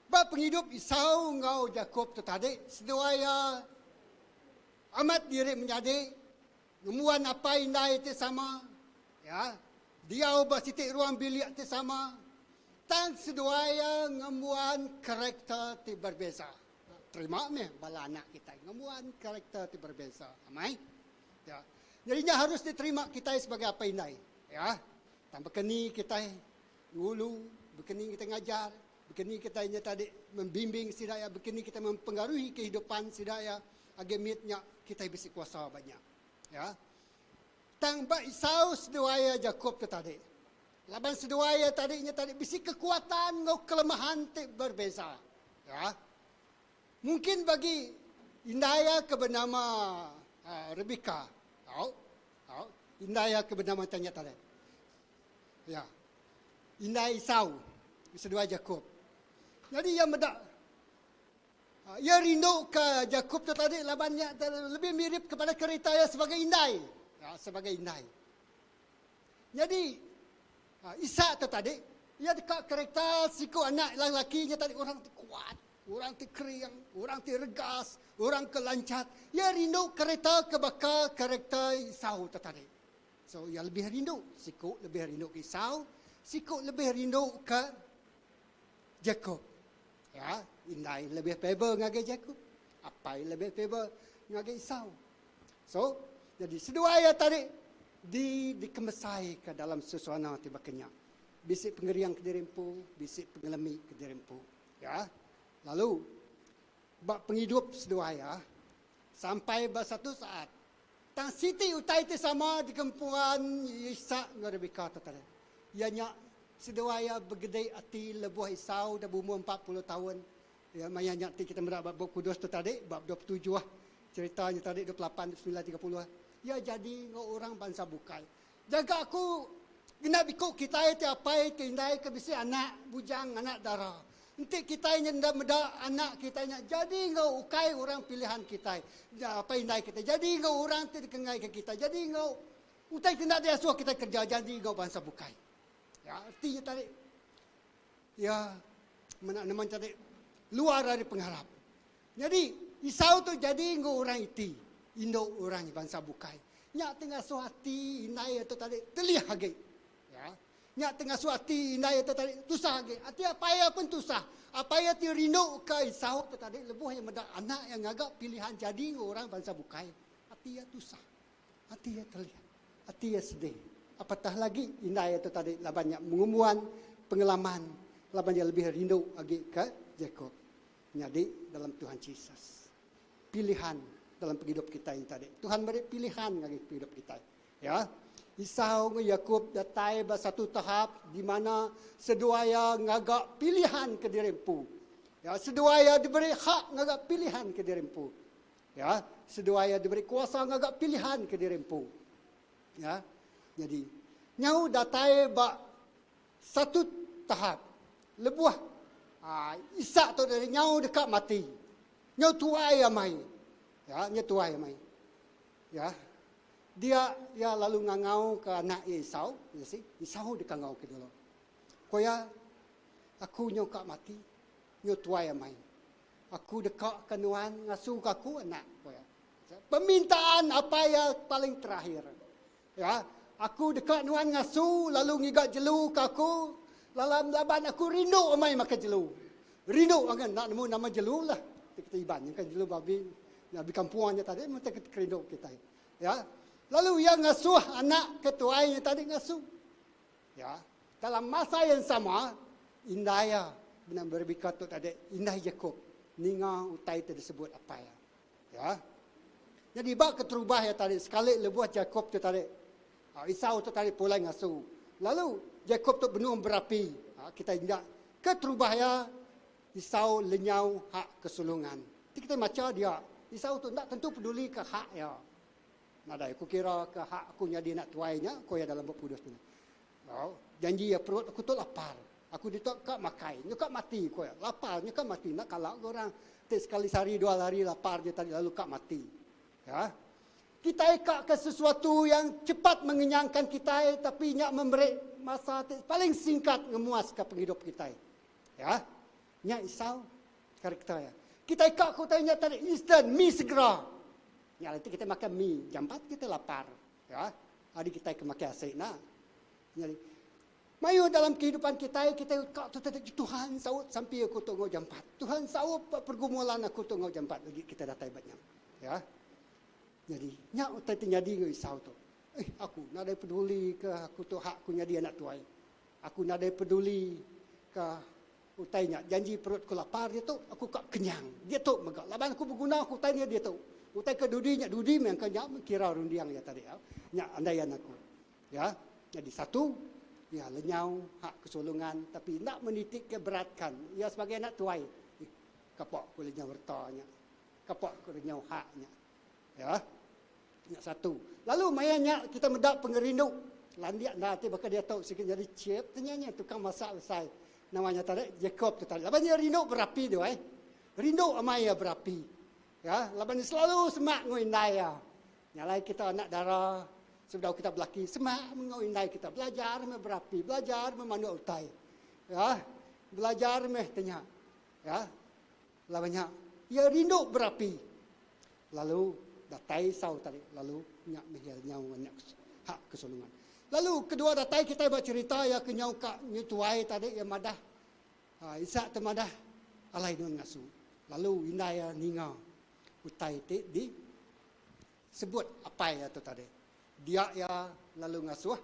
Ba pengidup Esau enggau Jakop tu tadi, seduai iya amat diri menyadi, ngembuan apai indai ti sama, ya, diau ba siti ruang bilik ti sama, tang seduai iya ngembuan karakter ti berbeza. Terima meh bala anak kitai ngembuan karakter ti berbeza. Amai? Ya. Jadi nya harus diterima kitai sebagai apai indai. Ya. Tang baka ni kitai ngulu, baka ni kitai ngajar, Baka ni kitai nya tadi membimbing sida iya, baka ni kitai mempengaruhi kehidupan sida iya agi mit nya kitai bisi kuasa ba nya. Ya. Tang ba Esau seduai iya Jakob tu tadi. Laban seduai iya tadi nya tadi bisi kekuatan enggau kelemahan ti berbeza. Ya. Mungkin bagi indai iya ke benama uh, Rebecca. Tau. Tau. Indai iya ke benama tanya tadi. Ya. Indai Esau seduai Jakob. Nyadi iya meda iya rindu ke Jakob tu tadi laban nya lebih mirip kepada kerita iya sebagai indai. Ya, sebagai indai. Nyadi Isak tu tadi iya deka kereta siku anak lelaki nya tadi orang ti kuat, orang ti kering, orang ti regas, orang ke lancat. Iya rindu kereta ke baka kereta Esau tu tadi. So iya lebih rindu, siku lebih rindu ke Esau, siku lebih rindu ke Jacob. Ya, indai lebih favor ngagai Jacob, apai lebih favor ngagai Esau. So, jadi seduai iya tadi di dikemesai ke dalam suasana ti baka nya. Bisi pengering ke diri empu, bisi pengelemi ke diri empu. Ya. Lalu ba pengidup seduai iya sampai ba satu saat Tang siti utai ti sama dikempuan Isak enggau Rebekah tu tadi, iya nya seduai iya begedi ati lebuh Esau udah beumur 40 taun. Ya, maya nya ti kita meda ba Bup Kudus tu tadi, bab 27, cherita nya tadi 28, 29, 30, iya jadi enggau orang bansa bukai. Jaga aku genap iku kitai ti apai ti indai ke bisi anak bujang anak dara. Enti kitai nya enda meda anak kitai nya jadi enggau ukai orang pilihan kitai, apai indai kitai jadi enggau orang ti dikenggaika kitai, jadi enggau utai ti enda diasuh kitai kereja jadi enggau bansa bukai. Ya, reti nya tadi iya mena nama tadi luar ari pengarap. Nyadi Esau tu jadi enggau orang iti, indu orang bansa bukai. Nya ti ngasuh ati indai iya tu tadi telih agi. Ya. Nya ti ngasuh ati indai iya tu tadi tusah agi. Ati apai iya pun tusah. Apai iya ti rindu ka Esau tu tadi lebuh iya meda anak iya ngaga pilihan jadi enggau orang bansa bukai. Ati iya tusah. Ati iya telih. Ati iya sedih. Apatah lagi indai iya tu tadi laban nya mengumbuan pengalaman laban iya lebih rindu agi ke Jakob. Nyadi dalam Tuhan Jesus. Pilihan dalam pengidup kitai nya tadi. Tuhan meri pilihan ngagai pengidup kitai. Ya. Esau enggau Yakub datai ba satu tahap di mana seduai iya ngaga pilihan ke diri empu. Ya, seduai iya diberi hak ngaga pilihan ke diri empu. Ya, seduai iya diberi kuasa ngaga pilihan ke diri empu. Ya. Nyadi, nyau datai ba satu tahap lebuh aa Isak tu tadi nyau deka mati. Nyau tuai amai. Ya, nyau tuai amai. Ya. Dia iya lalu ngangau ke anak iya Esau, you see, Esau deka ngau ke dulu. Ko iya, aku nyau ka mati, nyau tuai amai. Aku deka ke nuan ngasu ke aku anak, ko iya. Permintaan apai iya paling terakhir. Ya, aku deka nuan ngasu lalu ngiga jelu ke aku lalam laban aku rindu amai makai jelu. Rindu angan enda nemu nama jelu lah. Ti kita Iban kan jelu babi, babi kampung nya tadi meh kita kerindu kitai. Ya. Lalu iya ngasuh anak ke tuai nya tadi ngasu. Ya. Dalam masa yang sama, indai iya benama Rebekah tu tadi, indai Jakob ninga utai ti disebut apai iya. Ya. Nyadi ba keterubah iya tadi sekali lebuh Jakob tu tadi Esau tu tadi pulai ngasu. Lalu Jakob tu benung berapi. Kita enda keterubah iya Esau lenyau hak kesulungan. Ti kita macha dia, Esau tu enda tentu peduli ke hak iya. Nadai aku kira ke hak aku nyadi anak tuai nya, ko iya dalam Bup Kudus nya. Au, janji iya perut aku tu lapar. Aku ditu ka makai, nyuka mati ko iya. Lapar nyuka mati enda kala ga orang ti sekali sehari dua hari lapar je tadi lalu ka mati. Ya. Kitai ka ke sesuatu yang cepat mengenyangkan kitai tapi nya memberi masa ti paling singkat ngemuaska pengidup kitai. Ya. Nya Esau karakter iya. Kitai ka ke utai nya tadi instant, mi segera. Nya alai ti kitai makai mi jampat kitai lapar. Ya. Ari kitai ke makai asi enda. Nyadi mayuh dalam kehidupan kitai, kitai ka tu tadi Tuhan saut sampi aku tu enggau jampat. Tuhan saup pergumulan aku tu enggau jampat agi kitai datai ba nya. Ya. Nyadi nya utai ti nyadi enggau Esau tu. Eh aku nadai peduli ke aku tu hak aku nyadi anak tuai. Aku nadai peduli ke utai nya. Janji perut ku lapar diatu, aku ka kenyang. Diatu mega laban aku beguna ke utai nya diatu. Utai ke dudi nya dudi meh engka nya kira runding iya tadi. Nya andaian aku. Ya. Nyadi satu, iya lenyau hak kesulungan tapi enda menitik ke beratkan iya sebagai anak tuai. Eh, kapa ku lenyau reta nya. Kapa ku lenyau hak nya. Ya. Nya satu. Lalu maya nya kita meda pengerindu landik enda ti baka diatu sigi nyadi chef tu nya nya tukang masak besai. Nama nya tadi Jacob tu tadi. Laban iya rindu berapi tu ai. Rindu amai iya berapi. Ya, laban iya selalu semak enggau indai iya. Nya alai kita anak dara sebedau kita belaki semak enggau indai kita belajar meh berapi, belajar meh manuk utai. Ya, belajar meh te nya. Ya. Laban nya, iya rindu berapi. Lalu datai Esau tadi, lalu nya meh iya nyau anak hak kesulungan. Lalu kedua datai kitai ba cherita iya ke nyau ka nyu tuai tadi iya madah Isak te madah alai nuan ngasu. Lalu indai iya ninga utai ti di sebut apai iya tu tadi. Dia iya lalu ngasuh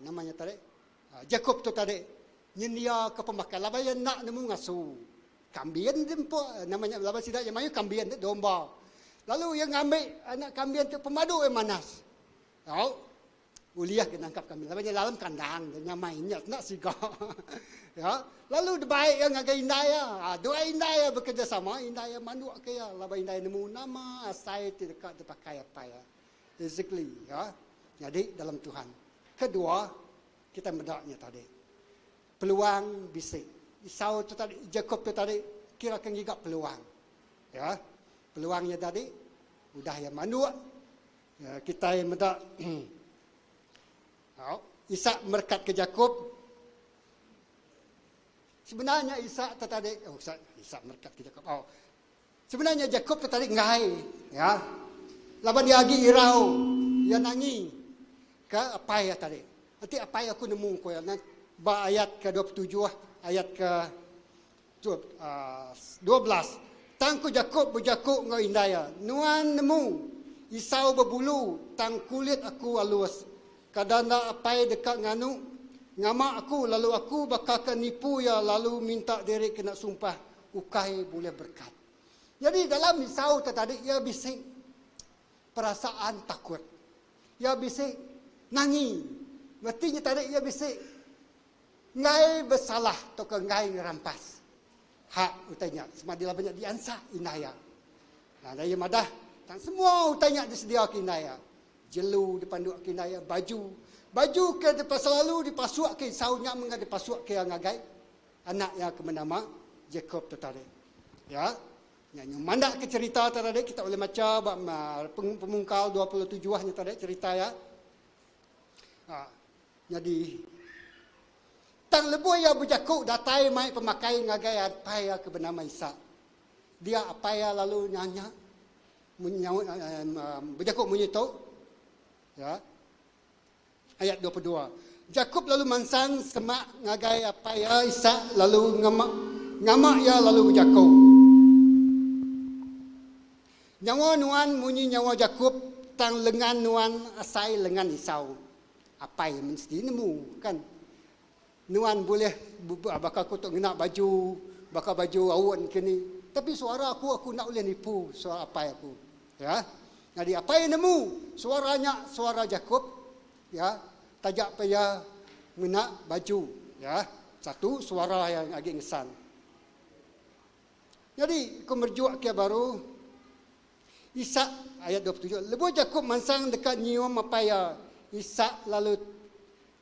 nama nya tadi Jakob tu tadi nyendiaka pemakai laban iya enda nemu ngasu kambin ti empu nama nya laban sida iya mayuh kambin ti domba. Lalu iya ngambi anak kambin ti pemadu iya manas. Tau ulih ke nangkap kambin laban iya dalam kandang dia nyamai nya enda siga. Ya lalu dibai iya ngagai indai iya. Dua indai iya bekerjasama indai iya manduk ke iya laban indai nemu nama asai ti deka dipakai apai iya. Exactly ya. Nyadi dalam Tuhan. Kedua, kita meda nya tadi. Peluang bisi. Esau tu tadi, Jacob tu tadi kira ke ngiga peluang. Ya. Peluang nya tadi udah iya manduk. Ya, kitai meda Isak merekat ke Jacob. Sebenarnya Isak tu tadi, oh Isak, Isak merekat ke Jacob. Oh, Sebenarnya Jakob tu tadi enggai, ya. Laban iya agi irau. Iya nangi ke apai iya tadi. Enti apai aku nemu ku iya ba ayat ke 27 ayat ke 12. Tang ku Jakop bejaku enggau indai iya, Nuan nemu, Esau bebulu, tang kulit aku alus. Kada enda apai deka nganu ngama aku lalu aku baka ke nipu iya lalu minta diri kena sumpah ukai bulih berekat. Nyadi dalam Esau te tadi iya bisi perasaan takut. Iya bisi nangi. Reti nya tadi iya bisi Enggai besalah tauka enggai ngerampas hak utai nya semadi laban nya diansak indai iya. Nadai iya madah tang semua utai nya disediaka indai iya. Jelu dipandukka indai iya, baju. Baju ke selalu dipasukka Esau nya mega dipasukka iya ngagai anak iya ke benama Jakob tu tadi. Ya. Nya nyu mandakka cherita tu tadi kita ulih macha ba Pemungkal 27 nya tadi cherita iya. Ha. Nyadi, tang lebuh iya bejaku datai mai pemakai ngagai apai iya ke benama Isak, dia apai iya lalu nanya bejaku munyi tu, ya, ayat 22. Jakop lalu mansang semak ngagai apai iya Isak lalu ngama ngama iya lalu bejaku, Nyawa nuan munyi nyawa Jakop, tang lengan nuan asai lengan Esau. Apai mesti nemu kan. Nuan bulih baka aku tu ngena baju baka baju aun ke ni. Tapi suara aku aku enda ulih nipu suara apai aku. Ya. Nyadi apai nemu suara nya suara Jakob ya taja pa iya ngena baju ya. Satu suara iya agi ngesan. Nyadi ku merejuk ke baru Isak, ayat 27, lebuh Jakop mansang deka nyium apai iya, Isak lalu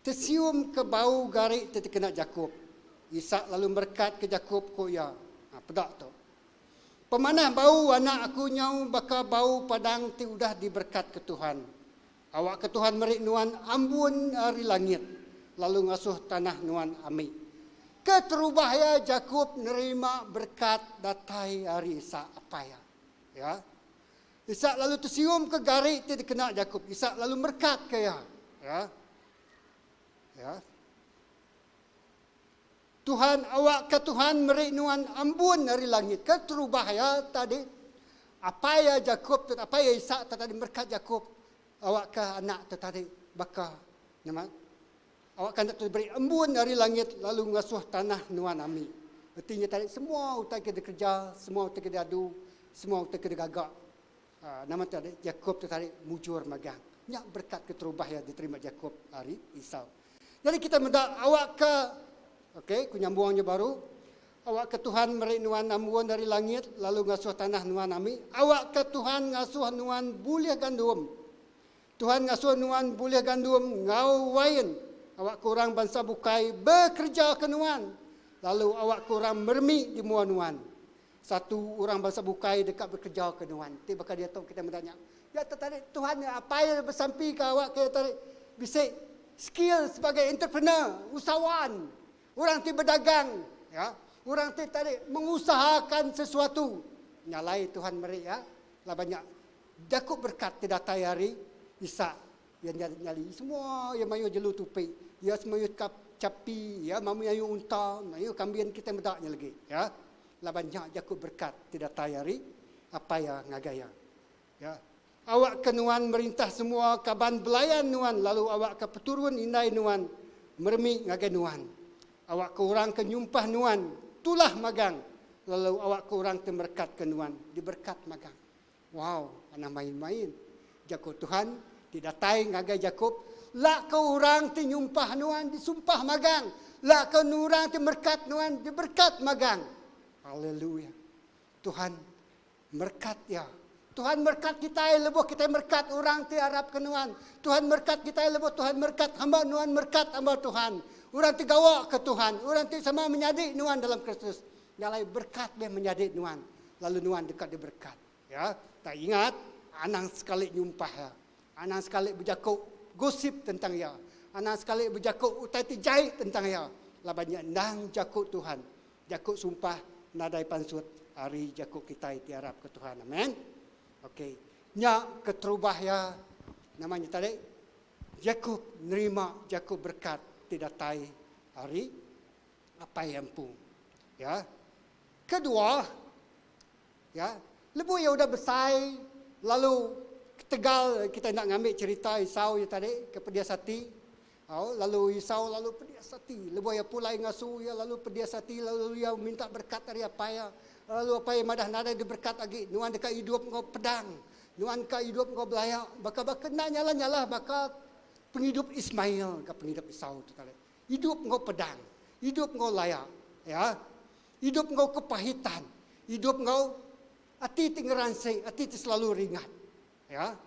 tesiumka bau gari ti tekena Jakop. Isak lalu merekatka Jakop, ku iya, Ha, peda tu. Pemanah bau anak aku nyau baka bau padang ti udah diberekatka Tuhan. Awakka Tuhan meri nuan ambun ari langit, lalu ngasuh tanah nuan ami. Keterubah iya Jakop nerima berekat datai ari Isak apai iya. Ya. Isak lalu tesiumka gari ti dikena Jakop. Isak lalu merekatka iya. Ya. Ya. Tuhan awakka Tuhan meri nuan ambun ari langit. Keterubah iya tadi apai iya Jakop tu apai iya Isak tu tadi merekat Jakop awakka anak tu tadi baka nama awakka anak tu diberi embun ari langit lalu ngasuh tanah nuan ami. Reti nya tadi semua utai ke dikereja, semua utai ke diadu, semua utai ke digaga nama tadi Jakop tu tadi mujur magang. Nya berekat keterubah iya diterima Jakop ari Esau. Nyadi kitai meda awakka ok ku nyambung nya baru awakka Tuhan meri nuan ambun ari langit lalu ngasuh tanah nuan ami awakka Tuhan ngasuh nuan bulih gandum Tuhan ngasuh nuan bulih gandum enggau wain awakka orang bansa bukai bekereja ke nuan lalu awakka orang meremi di mua nuan Satu orang bansa bukai deka bekereja ke nuan. Ti baka diatu kitai meda nya. Ya tetarik Tuhan apai besampi ke awak ke tarik bisi skill sebagai entrepreneur, usahawan, orang ti bedagang, ya, orang ti tarik mengusahakan sesuatu. Nya alai Tuhan meri ya laban nya jaku berkat ti datai ari Isak Iya nyadi nyali semua iya mayuh jelu tupi, iya semayuh chapi, iya mayuh unta, mayuh kambin kitai meda nya legi. Ya. Laban nya jaku berekat ti datai ari Apai iya ngagai iya. Ya. Awakka nuan merintah semua kaban belayan nuan lalu awakka peturun indai nuan meremi ngagai nuan. Awakka orang ke nyumpah nuan tulah magang lalu awakka orang ti merekatka nuan diberekat magang. Wow, anang main-main. Jaku Tuhan ti datai ngagai Jakop, Lak ke orang ti nyumpah nuan disumpah magang, lak ke orang ti merekat nuan diberekat magang. Haleluya. Tuhan merekat iya. Tuhan merekat kitai lebuh kitai merekat orang ti arapka nuan. Tuhan merekat kitai lebuh Tuhan merekat hamba nuan merekat hamba Tuhan. Orang ti gawa ke Tuhan, orang ti sama menyadi nuan dalam Kristus. Nya alai berekat meh menyadi nuan, lalu nuan deka diberekat. Ya, tak ingat, anang sekali nyumpah iya. Anang sekali bejaku gosip tentang iya. Anang sekali bejaku utai ti jai tentang iya. Laban nya endang jaku Tuhan. Jaku sumpah nadai pansut ari jaku kitai ti arapka Tuhan. Amen. Okey. Nya keterubah iya. Nama nya tadi? Jakob nerima jaku berekat ti datai ari apai iya empu. Ya. Kedua, ya, lebuh iya udah besai lalu ketegal kita enda ngambi cherita Esau iya tadi ke pedis ati, au lalu Esau lalu pedis ati lebuh iya pulai ngasu iya lalu pedis ati lalu iya minta berekat ari apai iya. Lalu apai iya madah nadai diberekat agi nuan deka idup enggau pedang Nuan ka idup enggau belaya baka baka enda nyalah-nyalah baka pengidup Ismail ka pengidup Esau tu tadi. Idup enggau pedang, idup enggau laya, ya. Idup enggau kepahitan, idup enggau ati ti ngeransi, ati ti selalu ringat, ya.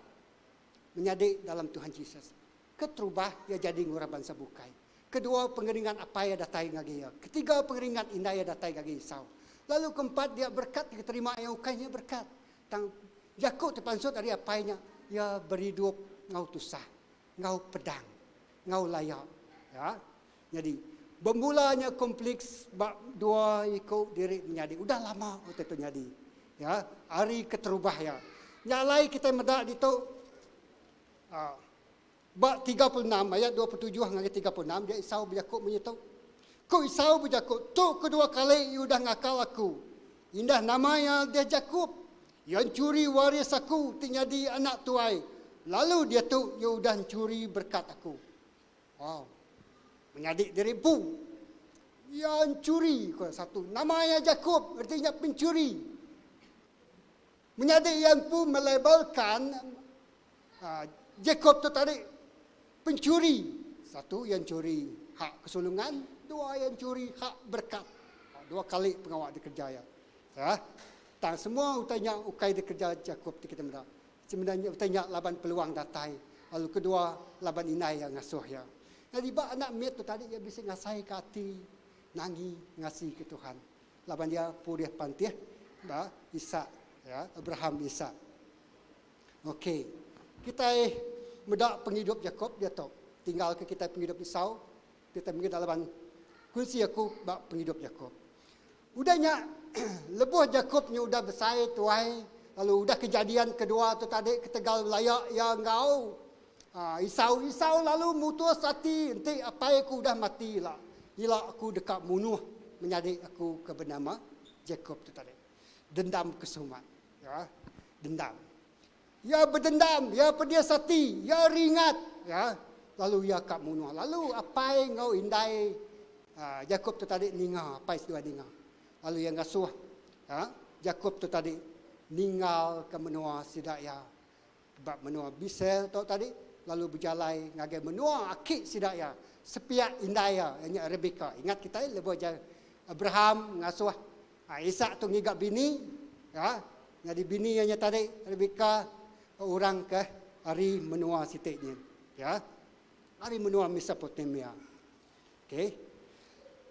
Menyadi dalam Tuhan Jesus. Keterubah iya jadi enggau orang bansa bukai. Kedua pengeringat apai iya datai ngagai iya. Ketiga pengeringat indai iya datai ngagai Esau. Lalu keempat dia berkat ti diterima iya ukai nya berkat. Tang jaku ti pansut ari apai nya, iya beridup enggau tusah, enggau pedang, enggau laya. Ya. Nyadi, bemula nya kompleks ba dua iku diri menyadi. Udah lama utai tu nyadi. Ya, ari keterubah iya. Nya alai kitai meda ditu aa ba 36 ayat 27 ngagai 36 dia Esau bejaku munyi tu. Ku Esau bejaku, Tu kedua kali iya udah ngakal aku. Indah nama iya deh Jakop. Iya enchuri waris aku ti nyadi anak tuai, lalu diatu iya udah enchuri berekat aku. Wow. Menyadi diri empu. Iya enchuri, ku satu. Nama iya Jakop, reti nya penchuri. Menyadi iya empu melabelkan Jacob tu tadi penchuri. Satu iya enchuri hak kesulungan, dua iya enchuri hak berkat. Dua kali pengawa dikereja iya. Ya. Tang semua utai nya ukai dikereja Jacob ti kita meda. Semina utai nya laban peluang datai lalu kedua laban indai iya ngasuh iya. Nyadi ba anak mit tu tadi iya bisi ngasaika ati nangi ngasika Tuhan. Laban iya purih pantih ba Isak, ya, Abraham Isak. Okey. Kitai meda pengidup Jakob diatu. Tinggalka kitai pengidup Esau, kitai mega laban kunsi aku ba pengidup Jakob. Udah nya lebuh Jakob nya udah besai tuai lalu udah kejadian kedua tu tadi ketegal belaya iya enggau Esau, Esau lalu mutus ati enti apai aku udah mati ila, ila aku deka munuh menyadi aku ke benama Jakob tu tadi. Dendam kesumat. Ya, dendam. Iya bedendam, iya pedis ati, iya ringat, ya. Lalu iya ka munuh. Lalu apai enggau indai Jakob tu tadi ninga, apai seduai ninga. Lalu iya ngasuh Jakob tu tadi ninggalka menua sida iya ba menua Besel tu tadi lalu bejalai ngagai menua aki sida iya sepiak indai iya, iya nya Rebeka. Ingat kitai lebuh Abraham ngasuh Isak tu ngiga bini, ya, nyadi bini iya nya tadi Rebeka orang ke ari menua siti nyin, ya. Ari menua Mesopotamia. Okey.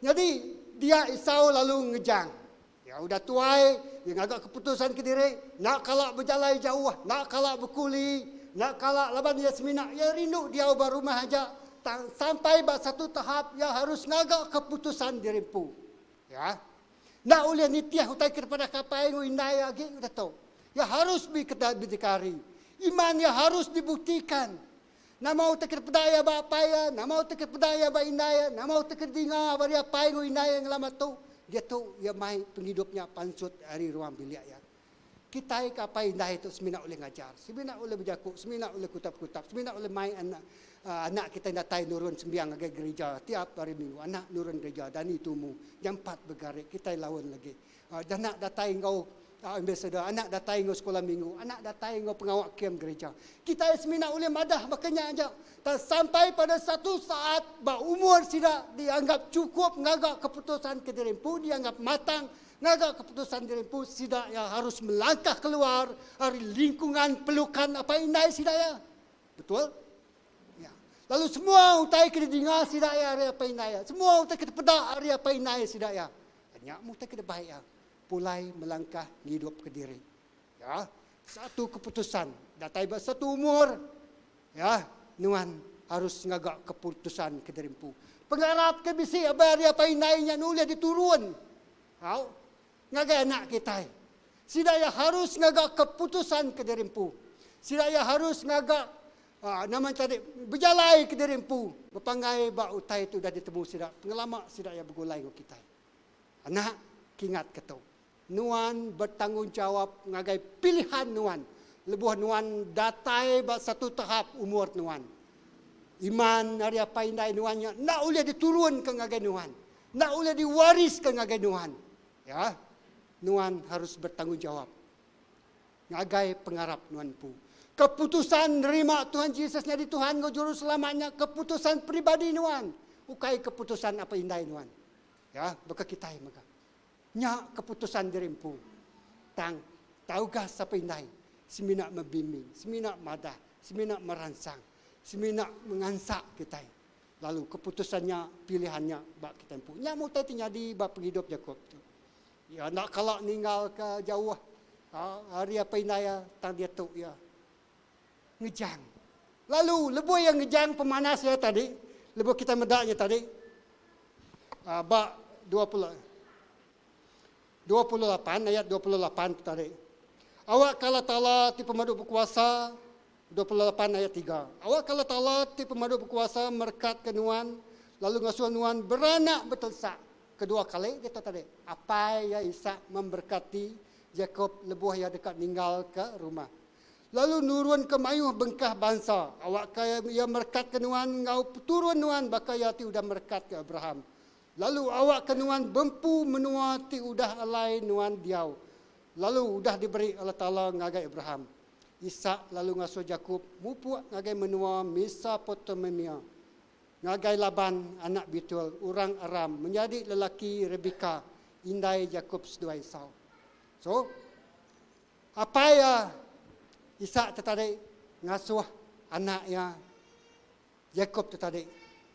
Nyadi dia Esau lalu ngejang. Iya udah tuai, iya ngaga keputusan kediri, enda kala bejalai jauh, enda kala bekuli, enda kala laban iya semina iya rindu diau ba rumah aja. Tang sampai ba satu tahap iya harus ngaga keputusan diri empu. Ya. Enda ulih nitih utai ke dipadah ke apai enggau indai iya agi udah tu. Iya harus berdikari. Iman iya harus dibuktikan. Nama utai ke dipeda iya ba apai iya, nama utai ke dipeda iya ba indai iya, nama utai ke didinga ba ari apai enggau indai iya ngelama tu, diatu iya mai pengidup nya pansut ari ruang bilik iya. Kitai ke apai indai tu semina ulih ngajar, semina ulih bejaku, semina ulih kutap-kutap, semina ulih mai anak anak kitai datai nurun sembiang ngagai gerija tiap hari minggu, anak nurun gerija dani tumu, jampat begari, kitai laun lagi. Anak datai enggau ambassador, anak datai enggau sekolah minggu, anak datai enggau pengawa kem gereja. Kitai semina ulih madah baka nya aja. Tang sampai pada satu saat ba umur sida dianggap chukup ngaga keputusan ke diri empu, dianggap matang ngaga keputusan diri empu, sida iya harus melangkah keluar ari lingkungan pelukan apai indai sida iya. Betul? Ya. Lalu semua utai ke didinga sida iya ari apai indai iya, semua utai ke dipeda ari apai indai sida iya, Nya meh utai ke dibai iya pulai melangkah ngidupka diri. Ya, satu keputusan datai ba satu umur, ya, nuan harus ngaga keputusan ke diri empu. Pengarap ke bisi abai ari apai indai nya nulih diturun au ngagai anak kitai. Sida iya harus ngaga keputusan ke diri empu. Sida iya harus ngaga. Nama tadi bejalai kediri empu bepanggai ba utai ti udah ditemu sida pengelama sida iya begulai enggau kitai. Anak, kingatka tu. Nuan betanggungjawap ngagai pilihan nuan lebuh nuan datai ba satu tahap umur nuan. Iman ari apai indai nuan nya enda ulih diturunka ngagai nuan, enda ulih diwariska ngagai nuan. Ya, nuan harus bertanggungjawap ngagai pengarap nuan empu. Keputusan nerima Tuhan Jesus nyadi Tuhan enggau Juruselamat nya keputusan peribadi nuan, ukai keputusan apai indai nuan. Ya, baka kitai mega. Nya keputusan diri empu. Tang, tau ga sapa indai semina membimbing, semina madah, semina meransang, semina mengansak kitai. Lalu keputusan nya, pilihan nya ba kitai empu. Nya meh utai ti nyadi ba pengidup Jakob tu. Iya enda kala ninggalka jauh ari apai indai iya, tang diatu iya ngejang. Lalu lebuh iya ngejang pemanas iya tadi, lebuh kitai meda nya tadi, Ba 28 ayat 28 tu tadi. Awakka Allah Taala ti pemadu bekuasa, 28 ayat 3. Awakka Allah Taala ti pemadu bekuasa merekatka nuan lalu ngasuh nuan beranak betelesak. Kedua kali kita tadi, apai iya Isak memberkati Jakob lebuh iya deka ninggalka rumah. Lalu nurunka mayuh bengkah bansa, awakka Iya merekatka nuan enggau peturun nuan baka Iya ti udah merekatka Abraham. Lalu awakka nuan bempu menua ti udah alai nuan diau, lalu udah diberi Allah Taala ngagai Abraham. Isak lalu ngasuh Jakop mupuk ngagai menua Mesopotamia, ngagai Laban, anak Betuel, orang Aram, menyadi lelaki Rebekah, indai Jakop seduai Esau. So, Apai iya, Isak tetadi ngasuh anak iya, Jakob tetadi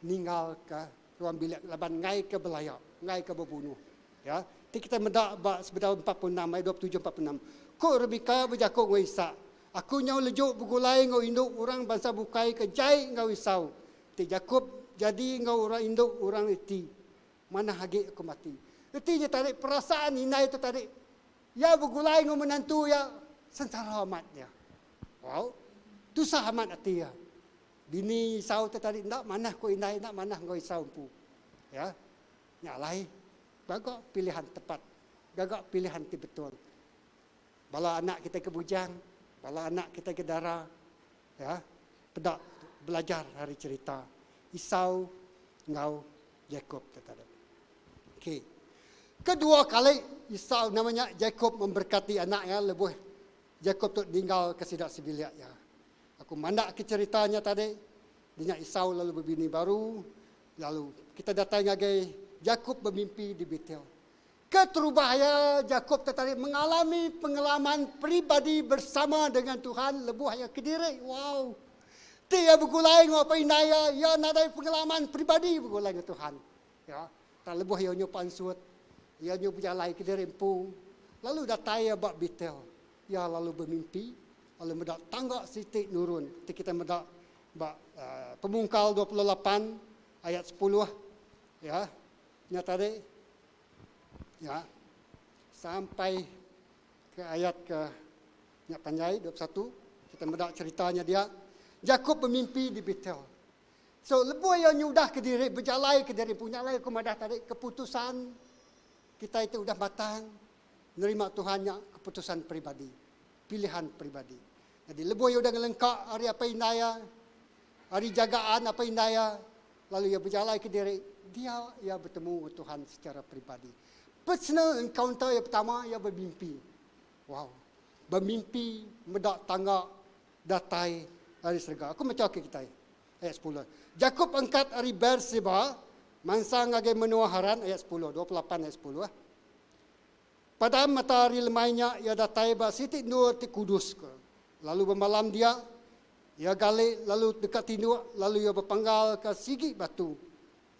ninggalka ruang bilik laban enggaika belaya, enggaika bebunuh. Ya, ti kitai meda ba sebedau 46 ayat 27 46. Ku Rebeka bejaku enggau Isak, Aku nyau lejuk begulai enggau indu orang bansa bukai ke jai enggau Esau. Ti Jakob jadi enggau orang indu orang Iti, manah agi aku mati. Reti nya tadi perasaan indai tu tadi Iya begulai enggau menantu iya sengsara amat iya. Wow. Tusah amat ati iya. Bini Esau tu tadi enda manah ku indai enda manah enggau Esau empu. Ya. Nya alai gaga pilihan tepat. Gaga pilihan ti betul. Bala anak kitai ke bujang, bala anak kitai ke dara, ya. Peda belajar ari cherita Esau enggau Jakob tu tadi. Okey. Kedua kali Esau nama nya Jakob memberkati anak iya lebuh Jakob tu ninggal ke sida sebilik iya. Aku mandak ke cherita nya tadi, dinya Esau lalu bebini baru, lalu kita datai ngagai Jakob bemimpi di Betel. Keterubah iya Jakob tu tadi mengalami pengalaman peribadi bersama dengan Tuhan lebuh iya kediri. Wow. Ti iya begulai enggau apai indai iya, iya nadai pengalaman peribadi begulai enggau Tuhan. Ya, tang lebuh iya nyu pansut, iya nyu bejalai kediri empu, lalu datai iya ba Betel. Iya lalu bemimpi, lalu meda tangga siti nurun ti kitai meda ba uh, Pemungkal 28 ayat 10 ya. Nya tadi ya sampai ke ayat ke nya panjai 21 kita meda ceritanya dia Jakob bermimpi di Betel. So lebuh iya nyudah ke diri bejalai ke diri empu nya alai aku madah tadi keputusan kitai ti udah matang nerima Tuhan nya keputusan peribadi, pilihan peribadi. Jadi lebuh iya udah ngelengka ari apai indai iya, ari jagaan apai indai iya, lalu iya bejalai ke diri, dia iya betemu enggau Tuhan secara peribadi. Personal encounter iya pertama iya bemimpi. Wow. Bemimpi meda tangga datai ari serega. Aku macha ke kitai. Ayat 10. Jakop angkat ari Beer-seba, mansang ngagai menua Haran, ayat 10, 28 ayat 10. Pada mata hari lemai nya, iya datai ba siti endur ti kudus ke. Lalu bemalam dia, iya gali lalu deka tinduk, lalu iya bepanggalka sigi batu.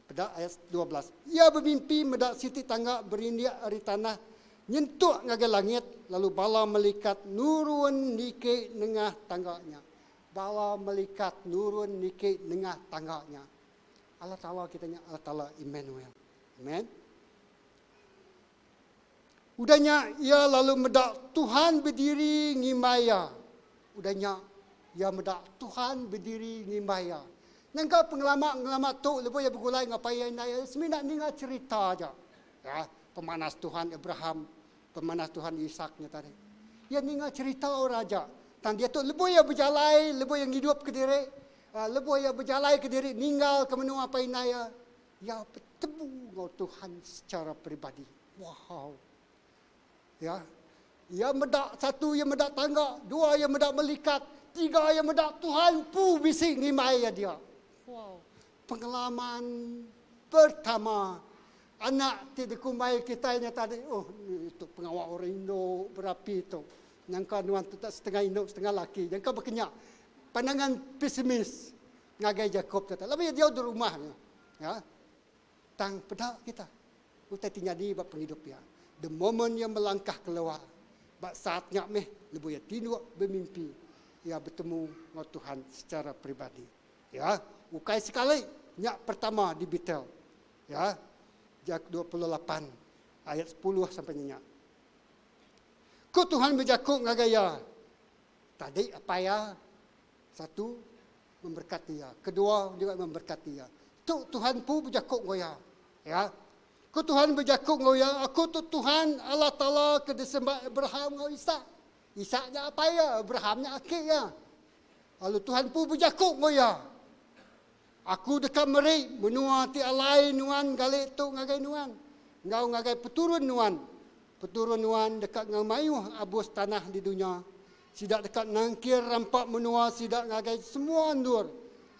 Peda ayat 12. Iya bemimpi meda siti tangga berindik ari tanah nyentuk ngagai langit, lalu bala melikat nurun niki nengah tangga nya. Bala melikat nurun niki nengah tangga nya. Allah Taala kita nya Allah Taala Emmanuel. Amen. Udah nya iya lalu meda Tuhan bediri ngimbai iya. Udah nya. Iya meda Tuhan bediri ngimbai iya. Nyangka pengelama ngelama tu lebuh iya begulai enggau apai iya indai iya semina ninga cherita aja. Ya, pemanas Tuhan Abraham, pemanas Tuhan Isak nya tadi. Iya ninga cherita orang aja. Tang diatu lebuh iya bejalai, lebuh iya ngidup kediri, lebuh iya bejalai kediri ninggalka menua apai indai iya, iya betemu enggau Tuhan secara peribadi. Wow. Ya. Iya meda satu iya meda tangga, dua iya meda melikat, tiga iya meda Tuhan empu bisi ngimbai iya dia. Wow. Pengalaman pertama anak ti dikumbai kitai nya tadi, oh itu pengawa orang indu berapi tu. Nyangka nuan tu tak setengah indu setengah laki. Nyangka baka nya. Pandangan pesimis ngagai Jakob tu. Laban iya diau di rumah nya. Ya. Tang peda kita utai ti nyadi ba pengidup iya. The moment iya melangkah keluar, ba saat nya meh lebuh iya tinduk bemimpi, iya betemu enggau Tuhan secara peribadi. Ya, ukai sekali nya pertama di Betel. Ya, Jak 28 ayat 10 sampai nya. Ku Tuhan bejaku ngagai iya, Tadi apai iya satu memberkati iya. Kedua juga memberkati iya. Tu Tuhan empu bejaku enggau iya. Ya. Ku Tuhan bejaku enggau iya, aku tu Tuhan Allah Taala ke disembah Abraham enggau Isak. Isak nya apai iya, Abraham nya aki iya. Lalu Tuhan empu bejaku enggau iya, Aku deka meri menua ti alai nuan gali tu ngagai nuan, enggau ngagai peturun nuan. Peturun nuan deka ngemayuh abus tanah di dunya. Sida deka nangkir rampa menua sida ngagai semua endur,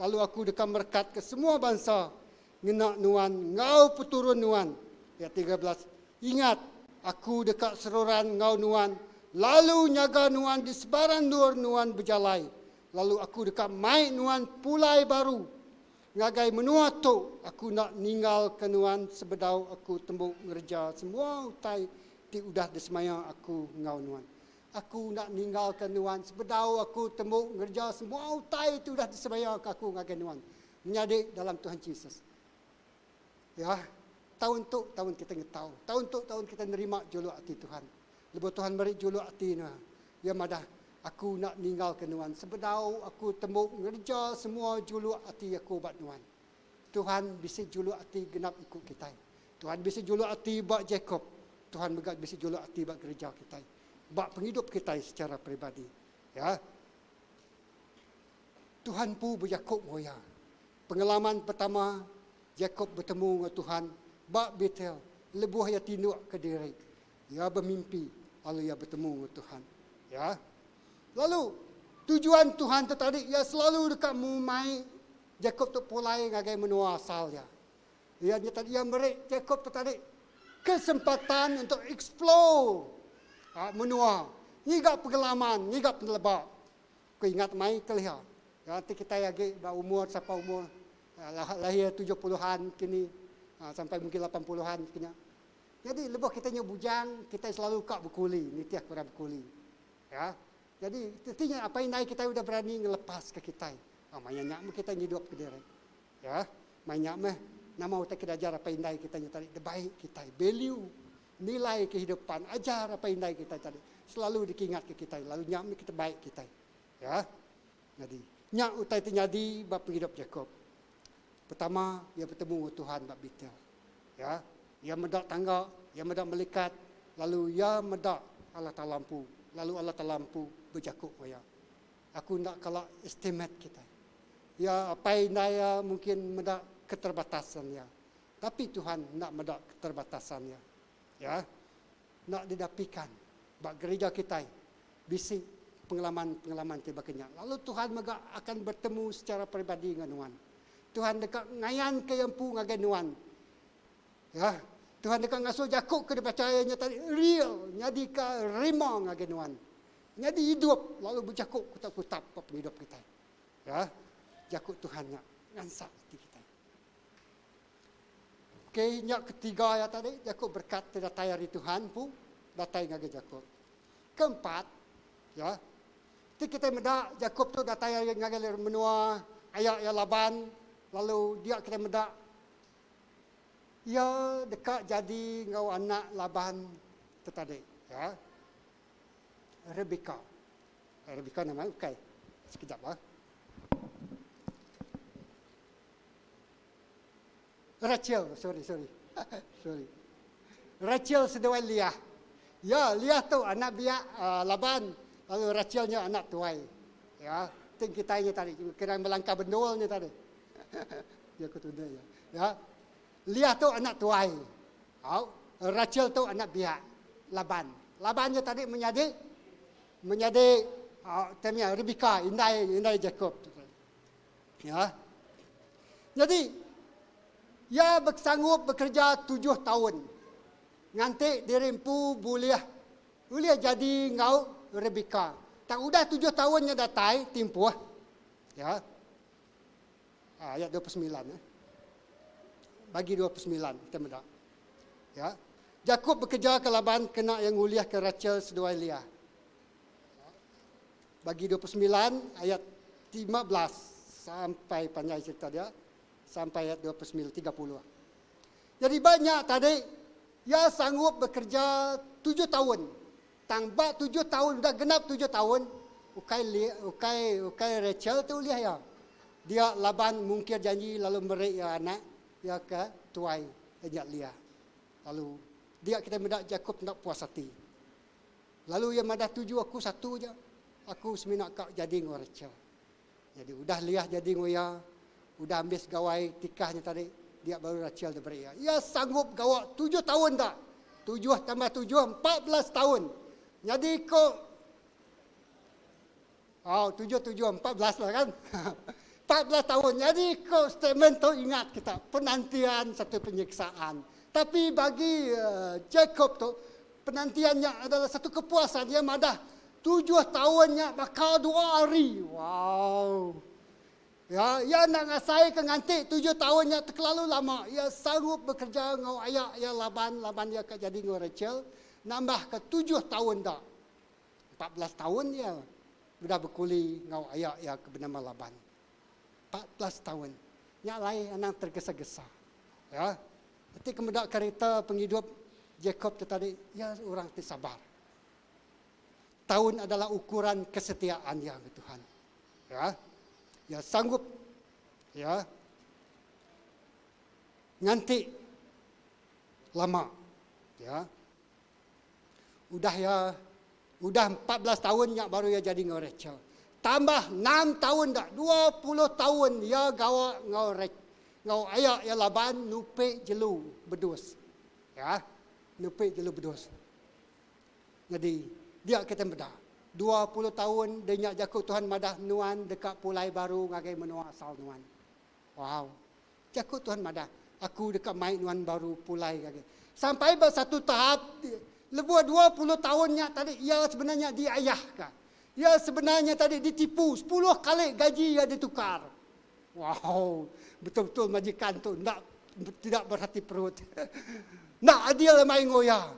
lalu Aku deka merekatka semua bansa ngena nuan enggau peturun nuan. Ayat 13, Ingat, Aku deka seruran enggau nuan, lalu nyaga nuan di sebarang endur nuan bejalai, lalu Aku deka mai nuan pulai baru ngagai menua tu. Aku enda ninggalka nuan sebedau Aku tembu ngereja semua utai ti udah disemaya Aku enggau nuan. Aku enda ninggalka nuan sebedau Aku tembu ngereja semua utai ti udah disemayaka Aku ngagai nuan. Menyadi dalam Tuhan Jesus. Ya, taun tu taun kita ngetau. Taun tu taun kita nerima juluk ati Tuhan. Lebuh Tuhan meri juluk ati ne, Iya madah, Aku enda ninggalka nuan sebedau Aku tembu ngereja semua juluk ati Aku ba nuan. Tuhan bisi juluk ati genap iku kitai. Tuhan bisi juluk ati ba Jacob. Tuhan mega bisi juluk ati ba gereja kitai, ba pengidup kitai secara peribadi. Ya. Tuhan empu bejaku enggau iya. Pengalaman pertama Jacob betemu enggau Tuhan ba Betel lebuh iya tinduk kediri. Iya bemimpi lalu iya betemu enggau Tuhan. Ya. Lalu tujuan Tuhan tu tadi iya selalu deka mai Jacob tu pulai ngagai menua asal iya. Iya nya tadi iya meri Jacob tu tadi kesempatan untuk explore menua, ngiga pengalaman, ngiga peneleba. Ku ingat mai kelia. Ya enti kitai agi ba umur sapa umur lahir 70-an kini sampai mungkin 80-an kenya. Jadi lebuh kitai nyau bujang kitai selalu ka bekuli nitih ke orang bekuli. Ya. Jadi reti nya apai indai kitai udah berani ngelepas ke kitai. Maya nya meh kitai ngidup kediri. Ya. Maya nya meh nama utai ke diajar apai indai kitai nya tadi dibai kitai value Nilai kehidupan ajar apai indai kitai tadi selalu dikingatka kitai lalu nya meh ketebaik kitai. Ya. Nyadi, nya utai ti nyadi ba pengidup Jakob. Pertama, iya betemu enggau Tuhan ba Betel. Ya. Iya meda tangga, iya meda melikat, lalu iya meda Allah Taala empu, lalu Allah Taala empu bejaku enggau iya. Aku enda kala estimate kitai. Iya apai indai iya mungkin meda keterbatasan iya. Tapi Tuhan enda meda keterbatasan iya. Ya. Enda didapikan ba gereja kitai bisi pengalaman-pengalaman ti baka nya. Lalu Tuhan mega akan betemu secara peribadi enggau nuan. Tuhan deka ngayanka iya empu ngagai nuan. Ya. Tuhan deka ngasuh jaku ke dibacha iya nya tadi real nyadika rima ngagai nuan. Nyadi idup lalu bejaku kutap-kutap ba pengidup kitai. Ya. Jaku Tuhan nya ngansak ati kitai. Okey, nya ketiga iya tadi, jaku berkat ti datai ari Tuhan empu datai ngagai Jakob. Keempat, ya. Ti kitai meda Jakob tu datai ari ngagai menua aya iya Laban, lalu dia kitai meda iya deka jadi enggau anak Laban tu tadi, ya. Rebeka. Rebeka nama ukai. Sekejap ah. Rachel, sorry, sorry. sorry. Rachel seduai Leah. Ya, Leah tu anak biak uh, Laban, lalu Rachel nya anak tuai. Ya, ting kitai nya tadi, kira melangkah bendul nya tadi. ya aku tunda ya. Ya. Leah tu anak tuai. Au, Rachel tu anak biak Laban. Laban nya tadi menyadi menyadi uh, temnya Rebecca, indai indai Jacob. Ya. Jadi, iya besanggup bekereja tujuh taun nganti diri empu bulih ulih jadi enggau Rebeka. Tang udah tujuh taun nya datai timpuh, ya. Ayat 29 eh. Bagi 29 kita meda. Ya. Jakop bekereja ke Laban kena iya ngulihka Rachel seduai Leah. Bagi 29 ayat 15 sampai panjai cerita dia sampai ayat 29 30. Jadi ba nya tadi iya sanggup bekerja tujuh taun. Tang ba tujuh taun udah genap tujuh taun ukai ukai ukai Rachel tu ulih iya. Dia laban mungkir janji lalu meri iya anak iya ke tuai nya Leah. Lalu dia kitai meda Jakob enda puas ati. Lalu iya madah tuju aku satu aja, aku semina ka jadi enggau Rachel. Nyadi udah Leah jadi enggau iya, udah ambis gawai tikah nya tadi, dia baru Rachel diberi iya. Iya sanggup gawa tujuh taun da. Tujuh tambah tujuh, 14 taun. Nyadi ko Oh, tujuh tujuh, 14 lah kan. 14 tahun. Jadi ko statement tu ingat kita, penantian satu penyiksaan. Tapi bagi uh, Jacob tu, penantiannya adalah satu kepuasan. Dia madah tujuh tahunnya bakal dua hari. Wow. Ya, ia nak ngasai ke nganti tujuh tahunnya terlalu lama. Ia sanggup bekerja ngau ayak ia Laban, Laban ia ke jadi ngau Rachel, nambah ke tujuh tahun dah. 14 taun iya udah bekuli enggau aya iya ke benama Laban. 14 taun. Nya alai anang tergesa-gesa. Ya. Enti ke meda kerita pengidup Jacob tu tadi, iya orang ti sabar. Taun adalah ukuran kesetiaan iya enggau Tuhan. Ya. Iya sanggup ya nganti lama. Ya. Udah iya udah 14 taun nya baru iya jadi enggau Rachel. Tambah enam taun da, 20 taun iya gawa enggau enggau aya iya Laban nupi jelu bedus. Ya, nupi jelu bedus. Nyadi, dia kitai meda, 20 taun deh nya jaku Tuhan madah nuan deka pulai baru ngagai menua asal nuan. Wow. Jaku Tuhan madah, Aku deka mai nuan baru pulai ngagai. Sampai ba satu tahap, lebuh 20 taun nya tadi iya sebenarnya diayahka. Iya sebenarnya tadi ditipu, sepuluh kali gaji iya ditukar. Wow, betul-betul majikan tu enda tidak berhati perut. Enda adil amai enggau iya.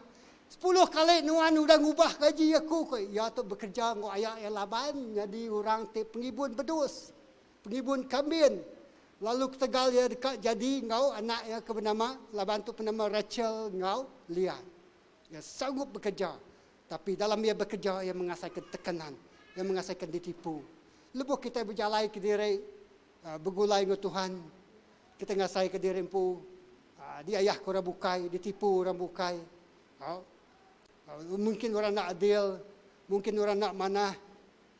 Sepuluh kali nuan udah ngubah gaji aku, ku iya tu bekereja enggau aya iya laban nyadi orang ti pengibun bedus. Pengibun kambin, lalu ketegal iya deka jadi enggau anak iya ke benama laban tu penama Rachel enggau Leah. Iya sanggup bekereja, tapi dalam iya bekereja iya mengasaika tekanan, iya mengasaika ditipu. Lebuh kitai bejalai kediri begulai enggau Tuhan, kitai ngasaika diri empu diayahka orang bukai, ditipu orang bukai. Mungkin orang enda adil, mungkin orang enda manah,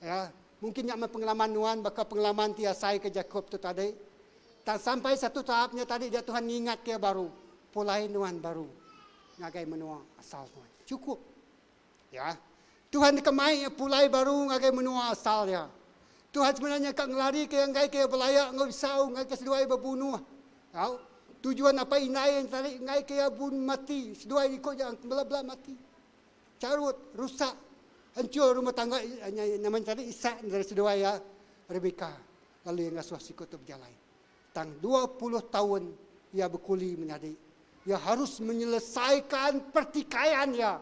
Ya, mungkin nya meh pengalaman nuan baka pengalaman ti asai ke Jakob tu tadi. Tang sampai satu tahap nya tadi dia Tuhan ngingat ke iya baru, pulai nuan baru ngagai menua asal nuan. Cukup. Ya. Tuhan deka mai iya pulai baru ngagai menua asal iya. Tuhan sebenarnya ka ngelari ke iya enggai ke iya belaya enggau Esau enggai ke seduai bebunuh. Tau? Tujuan apai indai iya tadi enggai ke iya bun mati, seduai iko ja bela-bela mati. Charut, rusak, hancur rumah tangga nama nya tadi Isak entara seduai iya Rebekah lalu iya ngasuh siku tu bejalai. Tang 20 taun iya bekuli menyadi. Iya harus menyelesaikan pertikaian iya.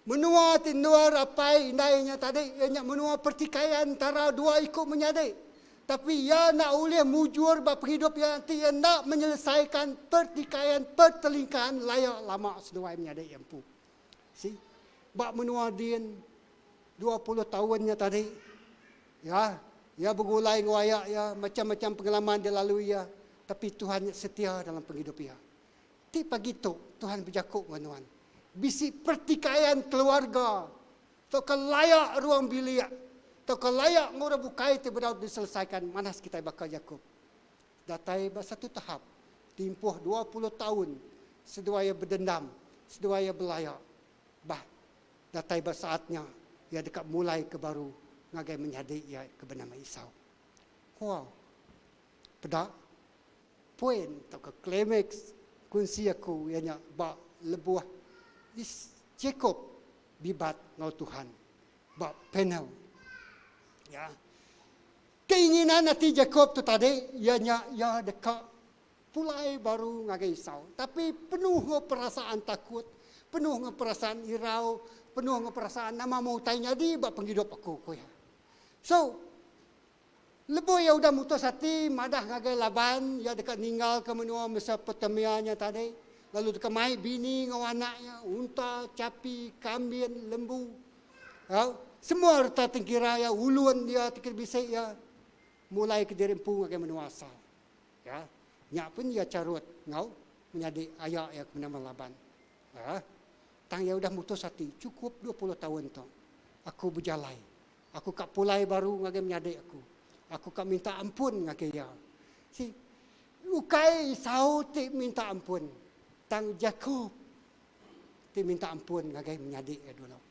Menua ti endur apai indai nya tadi iya nya menua pertikaian entara dua iku menyadi. Tapi iya enda ulih mujur ba pengidup iya enti iya enda menyelesaikan pertikaian pertelingkahan laya lama seduai menyadi iya empu. See? Ba menua din 20 taun nya tadi ya. Iya begulai enggau aya iya, macam-macam pengalaman dilalui iya, tapi Tuhan nya setia dalam pengidup iya. Ti pagi tu, Tuhan bejaku enggau nuan. Bisi pertikaian keluarga tauka layak ruang bilik tauka layak enggau orang bukai ti bedau diselesaikan manas kitai baka Jakop. Datai ba satu tahap, timpuh 20 taun seduai iya bedendam, seduai iya belaya. Bah, datai ba saat nya, iya deka mulai ke baru ngagai menyadi iya ke benama Esau. Wow! Peda, poin tauka klimaks kunsi aku iya nya ba lebuh Jacob bibat enggau Tuhan ba panel. Ya. Keinginan ati Jacob tu tadi iya nya iya deka pulai baru ngagai Esau. Tapi penuh enggau perasaan takut, penuh enggau perasaan irau, penuh enggau perasaan nama meh utai nyadi ba pengidup aku, ku iya. So, lebuh iya udah mutus ati madah ngagai Laban iya deka ninggalka menua Mesopotamia nya tadi, lalu deka mai bini enggau anak iya, unta, chapi, kambin, lembu, Au, semua reta tengkira iya, ulun iya ti ke bisi iya, mulai ke diri empu ngagai menua asal. Ya, nya pun iya charut enggau menyadi aya iya ke benama Laban. Ya, tang iya udah mutus ati chukup 20 taun tu aku bejalai. Aku ka pulai baru ngagai menyadi aku. Aku ka minta ampun ngagai iya. Si, ukai Esau ti minta ampun, tang Jakob ti minta ampun ngagai menyadi iya dulu.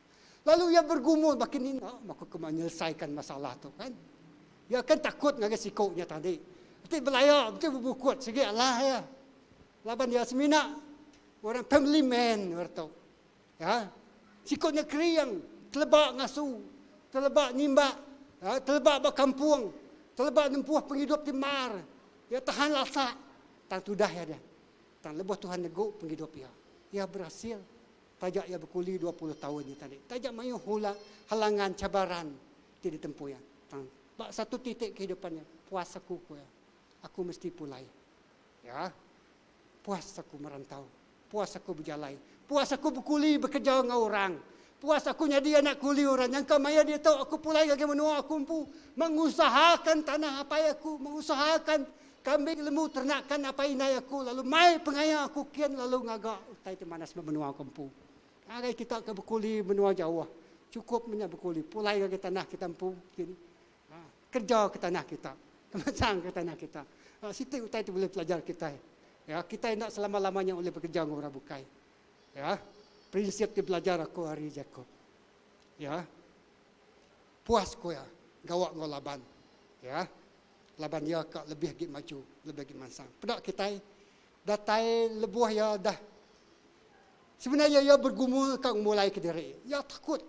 Lalu iya bergumul baka ni enda maka ke menyelesaikan masalah tu kan. Iya kan takut ngagai siku nya tadi. Enti belaya, enti bebukut sigi alah iya. Laban iya semina orang family man orang tu. Ya. Siku nya kering, teleba ngasu, teleba nimbak, ya, teleba ba kampung, teleba nempuh pengidup ti mar. Iya tahan lasak tang tudah iya deh. Tang lebuh Tuhan negu pengidup iya, iya berasil taja iya bekuli 20 taun nya tadi. Taja mayuh hula halangan cabaran ti ditempu iya. Tang ba satu titik kehidupan iya, puas aku ku iya. Aku mesti pulai. Ya. Puas aku merantau. Puas aku bejalai. Puas aku bekuli bekereja enggau orang. Puas aku nyadi anak kuli orang. Nyangka maya diatu aku pulai ngagai menua aku empu mengusahakan tanah apai aku, mengusahakan Kambing lembu ternakan apai indai aku lalu mai pengaya aku kin lalu ngaga utai ti manas ba menua aku empu. Ngagai kita ke bekuli menua jauh chukup menya bekuli pulai ngagai tanah kita empu kin kerja ke tanah kita kemansang ke tanah kita. Siti utai ti bulih pelajar kitai ya kitai enda selama-lama nya ulih bekerja enggau orang bukai. Ya prinsip ti belajar aku ari Jacob. Ya puas ku iya gawa enggau laban. Ya. Laban iya ka lebih agi maju, lebih agi mansang. Peda kitai datai lebuh iya dah sebenarnya iya bergumul ka ngulai kediri. Iya takut.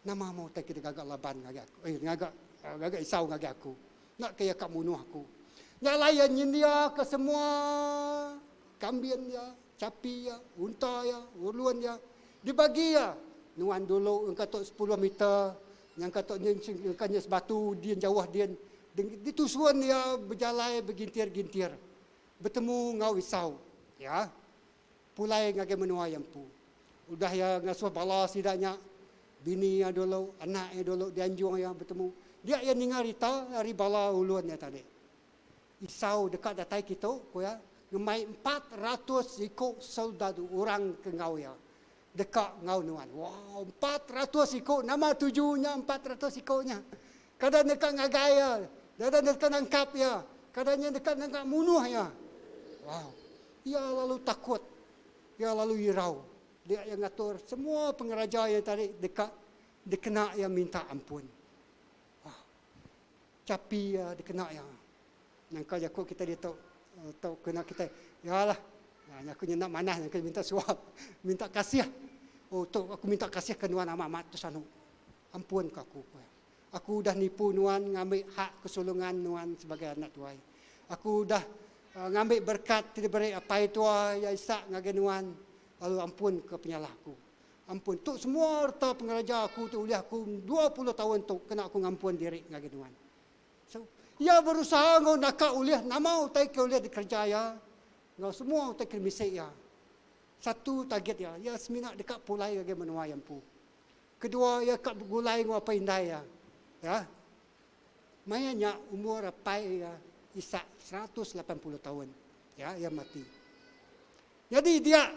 Nama meh utai ke digaga Laban ngagai aku, eh ngaga ngaga Esau ngagai aku. Enda ke iya ka munuh aku. Nya alai iya nyendiaka semua kambin iya, chapi iya, unta iya, ulun iya. Dibagi iya, nuan dulu engka tu sepuluh meter, Nyangka tu nyin nyangka nya sebatu din jauh din ditusun iya bejalai begintir-gintir betemu enggau Esau iya pulai ngagai menua iya empu. Udah iya ngasuh bala sida nya bini iya dulu anak iya dulu dianjung iya betemu dia iya ninga rita ari bala ulun iya tadi. Esau deka datai kitu ku iya ngemai 400 iku soldadu orang ke enggau iya. Deka enggau nuan. Wow, 400 iku. Nama tuju nya 400 iku nya? Kada deka ngagai iya. Kada deka nangkap iya. Kada nya deka nangkap munuh iya. Wow. Iya lalu takut. Iya lalu irau. Dia iya ngatur semua pengeraja iya tadi deka dikena iya minta ampun. Wow. Chapi iya dikena iya. Nyangka jaku kita ditu tu kena kitai ya lah nya aku nyenda manah nyangka minta suap minta kasih oh tu aku minta kasih ke nuan amat amat tu sanu ampun ka aku ku iya. Aku udah nipu nuan ngambi hak kesulungan nuan sebagai anak tuai. Aku udah ngambi berkat ti diberi apai tua iya Isak ngagai nuan lalu ampun ke penyalah aku. Ampun tu semua reta pengeraja aku ti ulih aku 20 taun tu kena aku ngampun diri ngagai nuan. So, iya berusaha enggau naka ulih nama utai ke ulih dikereja iya enggau semua utai ke bisi iya. Satu target iya, iya semina deka pulai ngagai menua iya empu. Kedua, iya ka begulai enggau apai indai iya. Ya. Maya nya umur apai iya Isak 180 taun. Ya, iya mati. Nyadi dia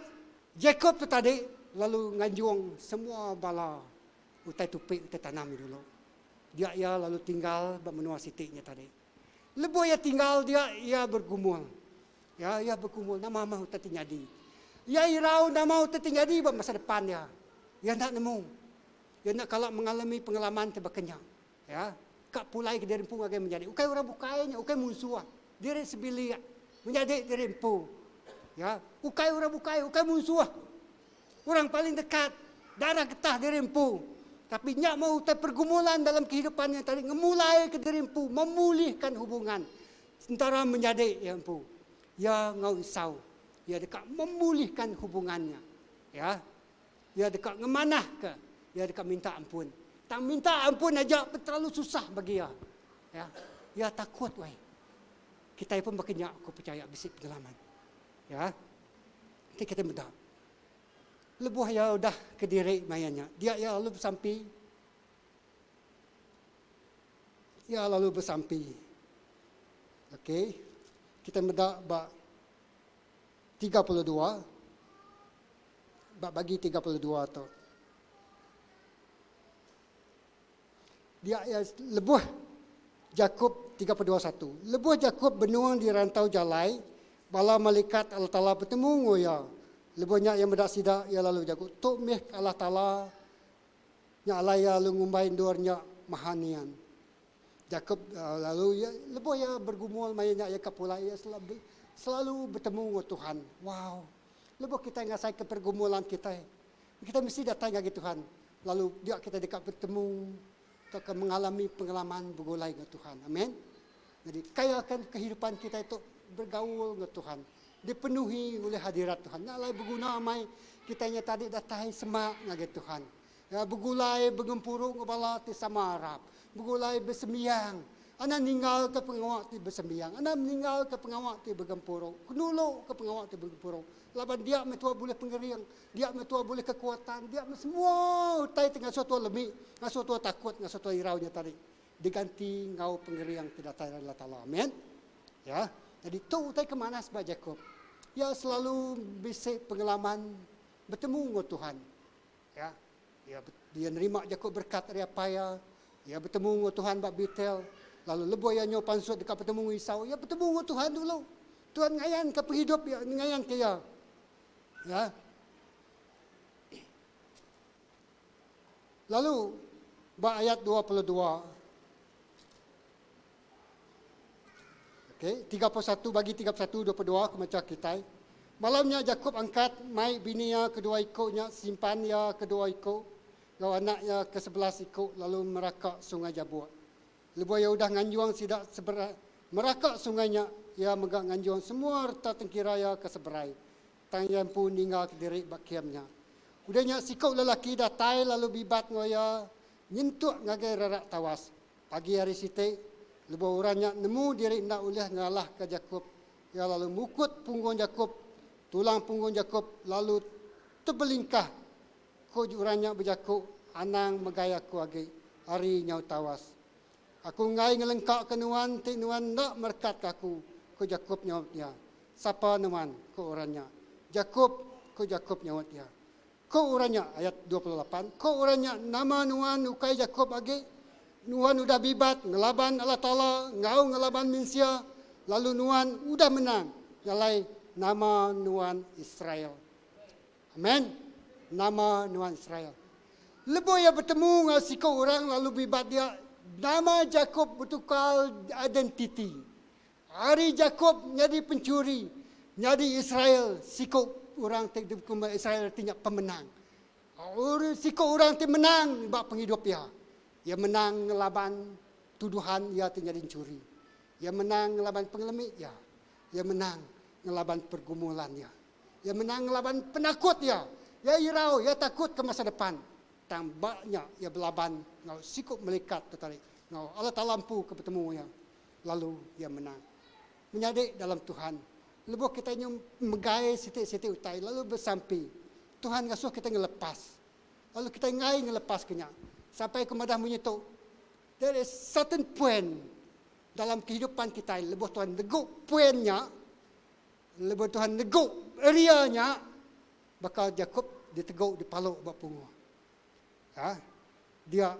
Jacob tu tadi lalu nganjung semua bala utai tupi utai tanam iya dulu. Dia iya lalu tinggal ba menua siti nya tadi. Lebuh iya tinggal dia iya bergumul. Ya, iya bergumul nama meh utai ti nyadi. Iya irau nama utai ti nyadi ba masa depan iya. Iya enda nemu. Iya enda kala mengalami pengalaman ti baka nya. Ya, ka pulai ke diri empu ngagai menyadi. Ukai orang bukai nya, ukai munsuh. Diri sebilik, menyadi diri empu. Ya, ukai orang bukai, ukai munsuh. Orang paling dekat, darah getah diri empu. Tapi nya meh utai pergumulan dalam kehidupan nya tadi ngemulai ke diri empu, memulihkan hubungan entara menyadi iya empu. Iya enggau Esau, iya deka memulihkan hubungan nya. Ya. Iya deka ngemanahka, iya deka minta ampun. Tang minta ampun aja pun terlalu susah bagi iya. Ya. Iya takut weh. Kitai pun baka nya aku pechaya bisi pengalaman. Ya. Enti kitai meda. Lebuh iya udah kediri maya nya, dia iya lalu besampi. Iya lalu besampi. Okey. Kita meda ba 32 ba bagi 32 tu. Dia iya lebuh Jakop 32 satu. Lebuh Jakop benung di rantau jalai, bala malikat Allah Taala betemu enggau iya. Lebuh nya iya meda sida, iya lalu bejaku, Tu mih Allah Taala. Nya alai iya lalu ngumbai endur nya Mahanian. Jakop lalu iya lebuh iya bergumul maya nya iya ka pulai iya selalu betemu enggau Tuhan. Wow. Lebuh kitai ngasaika pergumulan kitai, kitai mesti datai ngagai Tuhan lalu dia kitai deka betemu tauka mengalami pengalaman begulai enggau Tuhan. Amen. Jadi kayakan kehidupan kitai tu bergaul enggau Tuhan, dipenuhi oleh hadirat Tuhan. Nya alai beguna amai kitai nya tadi datai semak ngagai Tuhan. Ya, begulai begempuru enggau bala ti sama arap, begulai besembiang. Anang ninggalka pengawa ti besembiang, anang ninggalka pengawa ti begempuru, kenuluka pengawa ti begempuru. Laban dia meh tua bulih pengering, dia meh tua bulih kekuatan, dia meh semua utai ti ngasuh tua lemi, ngasuh tua takut, ngasuh tua irau nya tadi diganti enggau pengering ti datai ari Allah Taala. Amen. Ya. Jadi tu utai ke manah ba Jakob. Iya selalu bisi pengalaman betemu enggau Tuhan. Ya. Iya iya nerima jaku berekat ari apai iya. Iya betemu enggau Tuhan ba Betel. Lalu lebuh iya nyau pansut deka betemu enggau Esau, iya betemu enggau Tuhan dulu. Tuhan ngayanka pengidup iya, ngayanka iya. Ya. Lalu ba ayat 22 Okey, 31 bagi 31 22 aku macha kitai. Malam nya Jakob angkat mai bini iya kedua iku nya simpan iya kedua iku enggau anak iya ke 11 iku lalu meraka Sungai Jabuk. Lebuh iya udah nganjung sida seberai meraka sungai nya, iya mega nganjung semua reta tengkira iya ke seberai. Tang iya empu ninggalka diri ba kem nya. Udah nya siku lelaki datai lalu bibat enggau iya nyentuk ngagai rerak tawas. Pagi hari siti, lebuh orang nya nemu diri enda ulih ngalahka Jakop, iya lalu mukut punggung Jakop, tulang punggung Jakop lalu tebelingkah. Ku orang nya bejaku, Anang megai aku agi, hari nyau tawas. Aku enggai ngelengkaka nuan enti nuan enda merekatka aku, ku Jakop nyaut iya. Sapa nuan? ku orang nya. Jakop, ku Jakop nyaut iya. Ku orang nya, ayat 28, ku orang nya, Nama nuan ukai Jakop agi? Nuan udah bibat ngelaban Allah Taala enggau ngelaban mensia, lalu nuan udah menang. Nya alai, nama nuan Israel. Amen. Nama nuan Israel. Lebuh iya betemu enggau siku orang lalu bibat dia, nama Jakop betukar identiti. Ari Jakop nyadi penchuri, nyadi Israel, siku orang ti dikumbai Israel reti nya pemenang. Siku orang ti menang ba pengidup iya. Iya menang ngelaban tuduhan iya ti nyadi enchuri. Iya menang ngelaban pengelemi iya. Iya menang ngelaban pergumulan iya. Iya menang ngelaban penakut iya. Iya irau, iya takut ke masa depan. Tang ba nya iya belaban enggau siku melikat tu tadi, enggau Allah Taala empu ke betemu iya. Lalu iya menang. Menyadi dalam Tuhan, lebuh kitai nyu megai siti-siti utai lalu besampi, Tuhan ngasuh kitai ngelepas. Lalu kitai enggai ngelepaska nya. Sampai ku madah munyi tu, there is certain point. Dalam kehidupan kitai lebuh Tuhan negu poin nya, lebuh Tuhan negu area nya, baka Jakob ditegu dipalu ba punguh. Ha? Dia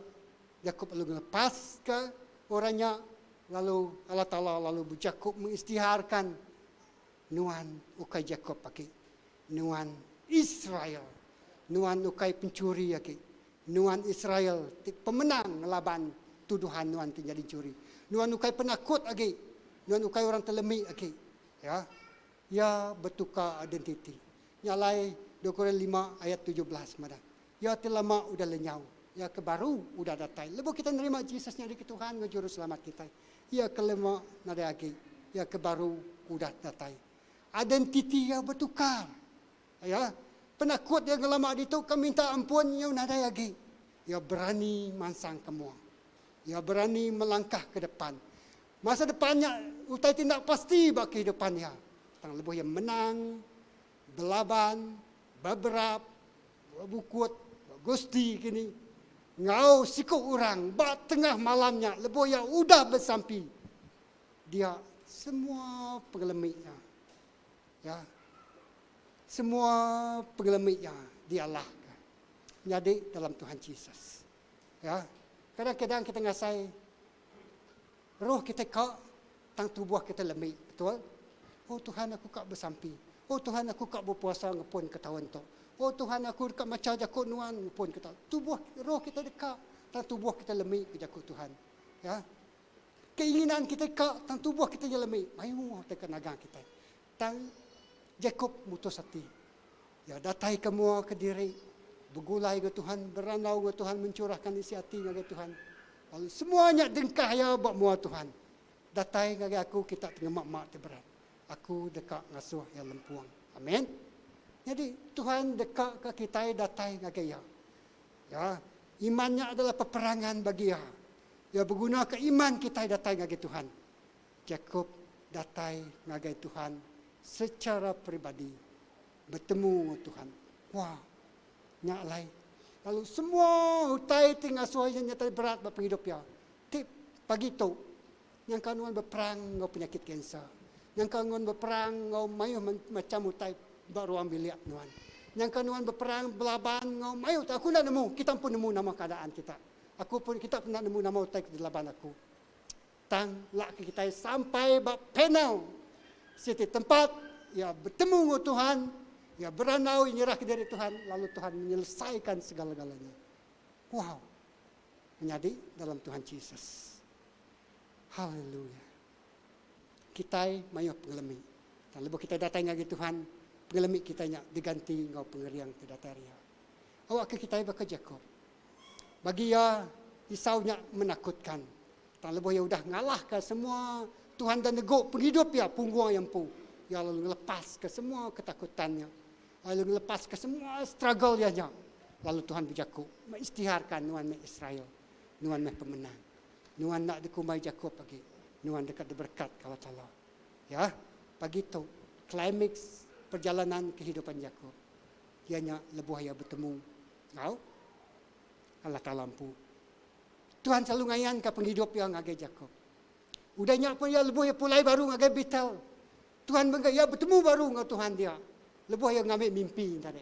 Jakob lalu ngelepaska orang nya lalu Allah Taala lalu bejaku mengistiharkan nuan ukai Jakob agi, nuan Israel. Nuan ukai pencuri agi, Nuan Israel ti pemenang ngelaban tuduhan nuan ti nyadi enchuri. Nuan ukai penakut agi. Nuan ukai orang ti lemi agi. Ya. Iya betukar identiti. Nya alai dua Korin lima ayat 17 madah, Iya ti lama udah lenyau, iya ke baru udah datai. Lebuh kitai nerima Jesus nyadi ke Tuhan enggau Juruselamat kitai, iya ke lama nadai agi, iya ke baru udah datai. Identiti iya betukar. Iya, penakut iya ngelama ditu ke minta ampun nyau nadai agi. Iya berani mansang ke mua. Iya berani melangkah ke depan. Masa depan nya utai ti enda pasti ba kehidupan iya. Tang lebuh iya menang, belaban, beberap, bebukut, begusti kini, enggau siku orang ba tengah malam nya lebuh iya udah besampi, dia semua pengelemi iya. Ya. Semua pengelemi iya dialahka nyadi dalam Tuhan Jesus. Ya. Kadang-kadang kita ngasai roh kita ka tang tubuh kita lemi, betul? Oh Tuhan aku ka besampi. Oh Tuhan aku ka berpuasa ngepun ke taun tu. Oh Tuhan aku deka macha jaku nuan ngepun ke taun. Tubuh roh kita deka tang tubuh kita lemi ke jaku Tuhan. Ya. Keinginan kitai ka tang tubuh kitai nya lemi, mayuh utai ke nagang kitai. Tang Jakob mutus ati. Iya datai ke mua kediri, begulai enggau Tuhan, berandau enggau Tuhan, mencurahkan isi ati ngagai Tuhan. Lalu semua nya dengkah iya ba mua Tuhan. Datai ngagai aku kita ti ngema ma ti berat. Aku deka ngasuh iya lempung. Amen. Nyadi Tuhan deka ka kitai datai ngagai iya. Ya, iman nya adalah peperangan bagi iya. Iya begunaka iman kitai datai ngagai Tuhan. Jakob datai ngagai Tuhan secara peribadi, betemu enggau Tuhan. Wah, nya alai lalu semua utai ti ngasuh iya nyata berat ba pengidup iya. Ti pagi tu, nyangka nuan beperang enggau penyakit kanser. Nyangka nuan beperang enggau mayuh macham utai ba ruang bilik nuan. Nyangka nuan beperang belaban enggau mayuh utai. Aku enda nemu, kita empu nemu nama keadaan kita. Aku pun kita pun enda nemu nama utai ke dilaban aku. Tang lak ke kitai sampai ba panel siti tempat iya betemu enggau Tuhan, iya berandau, iya nyerahka diri Tuhan lalu Tuhan menyelesaikan segala-galanya. Wow. Menyadi dalam Tuhan Jesus. Haleluya. Kitai mayuh pengelemi. Tang lebuh kitai datai ngagai Tuhan, pengelemi kitai nya diganti enggau pengering ti datai ari Iya. Awakka kitai baka Jakob. Bagi iya, Esau nya menakutkan. Tang lebuh iya udah ngalahka semua, Tuhan enda negu pengidup iya punggung iya empu. Iya lalu ngelepaska semua ketakutan nya. Lalu ngelepaska semua struggle iya nya. Lalu Tuhan bejaku, Mengistiharka nuan meh Israel. Nuan meh pemenang. Nuan enda dikumbai Jakob agi. Nuan deka diberekatka Allah Taala. Ya, pagi tu, klimaks perjalanan kehidupan Jakob iya nya lebuh iya betemu enggau Allah Taala empu. Tuhan selalu ngayanka pengidup iya ngagai Jakob. Udah nya pun iya lebuh iya pulai baru ngagai Betel. Tuhan mega iya betemu baru enggau Tuhan dia. Lebuh iya ngambi mimpi tadi.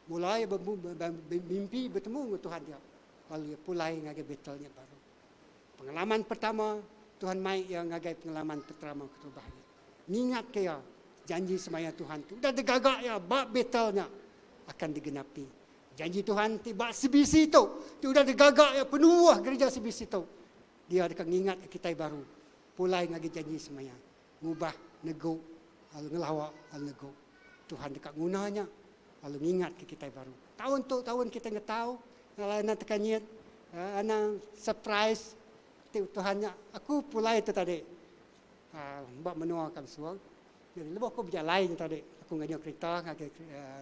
Mula iya mimpi betemu enggau Tuhan dia. Lalu iya pulai ngagai Betel nya baru. Pengalaman pertama, Tuhan mai iya ngagai pengalaman pertama keterubah iya. Ngingatka iya, janji semaya Tuhan ti udah digaga iya ba Betel nya akan digenapi. Janji Tuhan ti ba CBC tu, ti udah digaga iya penuh gereja CBC tu, dia deka ngingatka kitai baru pulai ngagai janji semaya, ngubah, negu, lalu ngelawa, lalu negu. Tuhan deka nguna nya lalu ngingatka kitai baru. Taun tu taun kitai ngetau, lalu anang tekanyit, anang surprise ti Tuhan nya, aku pulai tu tadi. Ba menua Kamsung. Jadi lebuh aku bejalai nya tadi, aku nganyuh kerita ngagai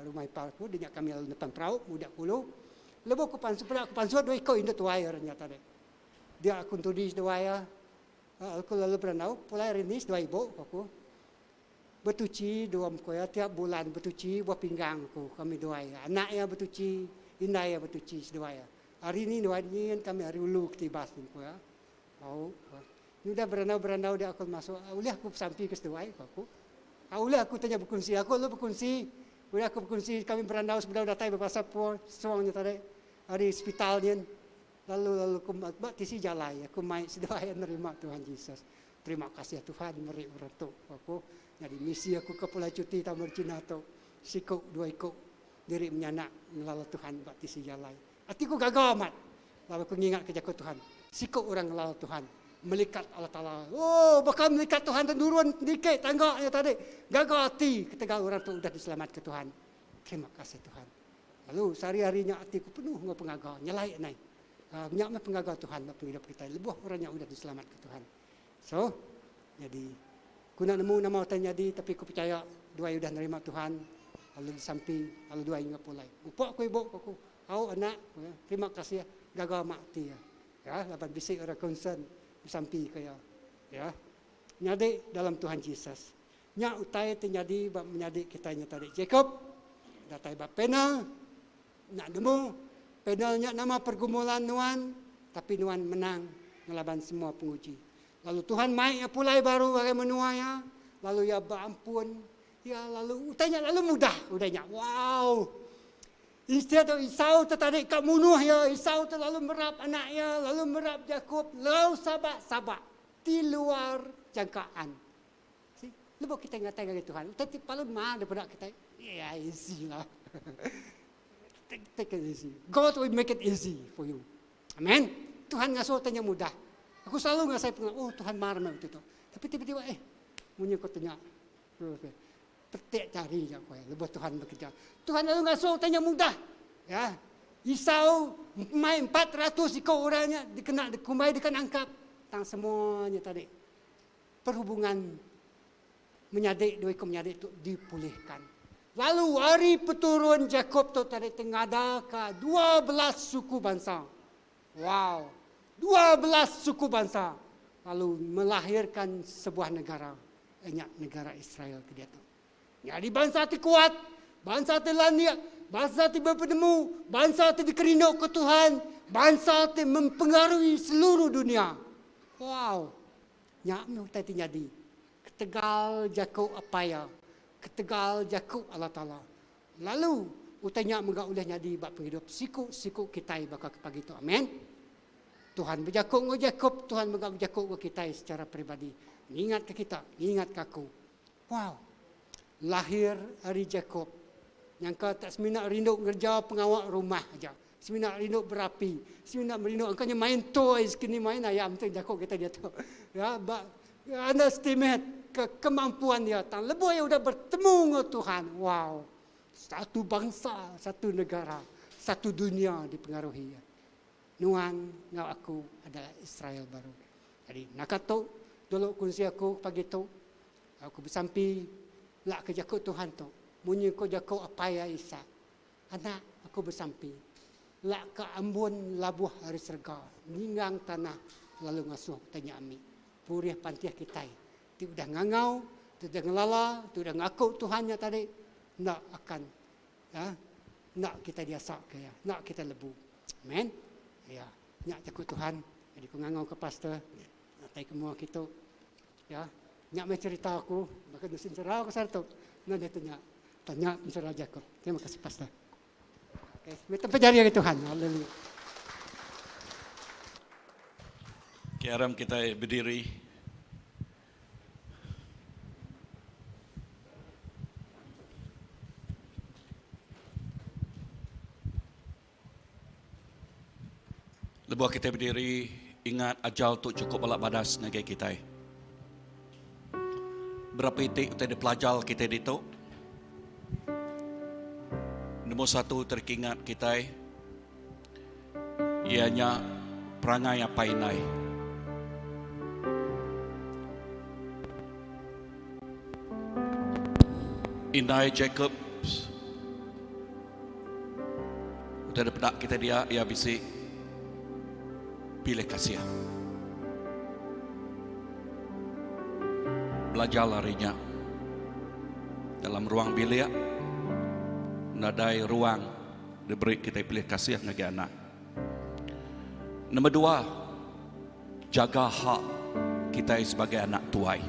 rumah ipar aku, dinya kami lalu nepan perau mudik ulu. Lebuh aku pansut, peda aku pansut dua iku indu tuai orang nya tadi. Dia aku entudi seduai iya. Aku lalu berandau, pulai hari ni seduai ibu ku aku. Betuchi dua meko iya tiap bulan betuchi buah pinggang ku kami duai. Anak iya betuchi, indai iya betuchi seduai iya. Hari ni duai nyin kami ari ulu ke Tibas ku iya. Au. Udah berandau-berandau dia aku masuk, ulih aku besampi ke seduai ku aku. Ulih aku tanya bekunsi, aku lalu bekunsi. Udah aku bekunsi kami berandau sebedau datai ba pasar Puang Suang nya tadi ari sepital nyin. Lalu lalu ku ba tisi jalai aku mai seduai nerima Tuhan Jesus. Terima kasih Tuhan meri orang tu ku aku. Nyadi misi aku ke pulai cuti taun baru Cina tu siku dua iku diri menyanak ngelala Tuhan ba tisi jalai. Ati ku gaga amat laban ku ngingatka jaku Tuhan. Siku orang ngelala Tuhan, melikat Allah Taala. Oh, baka melikat Tuhan tu nurun niki tangga nya tadi. Gaga ati ketegal orang tu udah diselamatka Tuhan. Terima kasih Tuhan. Lalu sehari-hari nya ati ku penuh enggau pengaga, nyelai anai. Uh, nya meh pengaga Tuhan ba pengidup kitai lebuh orang nya udah diselamatka Tuhan. So, jadi ku enda nemu nama utai nyadi tapi ku pechaya duai udah nerima Tuhan lalu disampi lalu duai enggau pulai. Mupuk ku ibu ku aku, au anak, terima kasih gaga amat ati iya. Ya, laban bisi orang concern besampi ke iya. Ya. Nyadi dalam Tuhan Jesus. Nya utai ti nyadi ba menyadi kitai nya tadi Jacob datai ba panel enda nemu panel nya nama pergumulan nuan tapi nuan menang ngelaban semua penguji. Lalu Tuhan mai iya pulai baru ngagai menua iya lalu iya beampun iya lalu utai nya lalu mudah udah nya. Wow! Instead of Esau te tadi ka munuh iya, Esau te lalu merap anak iya lalu merap Jacob lalu sabak-sabak ti luar jangkaan. See, lebuh kitai ngatai ngagai Tuhan, utai ti paling mar daripada kitai, yeah, easy lah. take, take it easy. God will make it easy for you. Amen. Tuhan ngasuh utai nya mudah. Aku selalu ngasai penga, oh Tuhan mar meh utai tu. Tapi tiba-tiba eh, munyi ko tanya. Petik jari ja ko lebuh Tuhan bekerja. Tuhan lalu ngasuh utai nya mudah. Ya. Esau mai 400 iku orang nya dikena dikumbai deka nangkap. Tang semua nya tadi perhubungan menyadi dua iku menyadi tu dipulihkan. Lalu ari peturun Jakob tu tadi tengadaka 12 suku bansa. Wow! 12 suku bansa lalu melahirkan sebuah negara, iya nya negara Israel ke diatu. Nyadi bansa ti kuat, bansa ti landik, bansa ti bepenemu, bansa ti dikerinduka Tuhan, bansa ti mempengaruhi seluruh dunia. Wow! Nya meh utai ti nyadi ketegal jaku Apai iya, ketegal jaku Allah Taala. Lalu, utai nya mega ulih nyadi ba pengidup siku-siku kitai baka ke pagi tu. Amen. Tuhan bejaku enggau Jakob, Tuhan mega bejaku enggau kitai secara peribadi. Ngingatka kita, ngingatka aku. Wow! Lahir ari Jakob. Nyangka tak semina rindu ngereja pengawa rumah aja. Semina rindu berapi, semina merindu engka nya main toys kini main ayam tu jaku kitai diatu. Ya ba underestimate ke kemampuan iya tang lebuh iya udah bertemu enggau Tuhan, wow. Satu bangsa, satu negara, satu dunia dipengaruhi iya. Nuan enggau aku adalah Israel baru. Jadi naka tu dulu kunsi aku pagi tu. Aku besampi lak ke jaku Tuhan tu munyi ko jaku apai iya Isak. Anak, aku besampi, lak ka ambun labuh ari serega ninggang tanah lalu ngasuh utai nya ami. Purih pantih kitai ti udah ngangau, ti udah ngelala, ti udah ngaku Tuhan nya tadi enda akan ya enda kitai diasa ke iya, enda kitai lebu. Amen. Ya, nya jaku Tuhan. Jadi ku ngangau ke pastor datai ke mua kitu. Ya, nya meh cerita aku baka nusin serau ke saritu. Enda deh tanya. Tanya ensera Jakob. Terima kasih pastor. Okay, minta pejari ari Tuhan. Haleluya. Okay, aram kita berdiri. Lebuh kitai bediri, ingat ajal tu chukup bala badas ngagai kitai. Berapa iti utai dipelajar kitai ditu? Nombor satu terkingat kitai iya nya perangai apai indai. Indai Jacob Udah dipeda kita dia, iya bisi pilih kasih. Belajar ari nya. Dalam ruang bilik, nadai ruang diberi kita pilih kasih ngagai anak. Nombor dua, jaga hak. kitai sebagai anak tuai.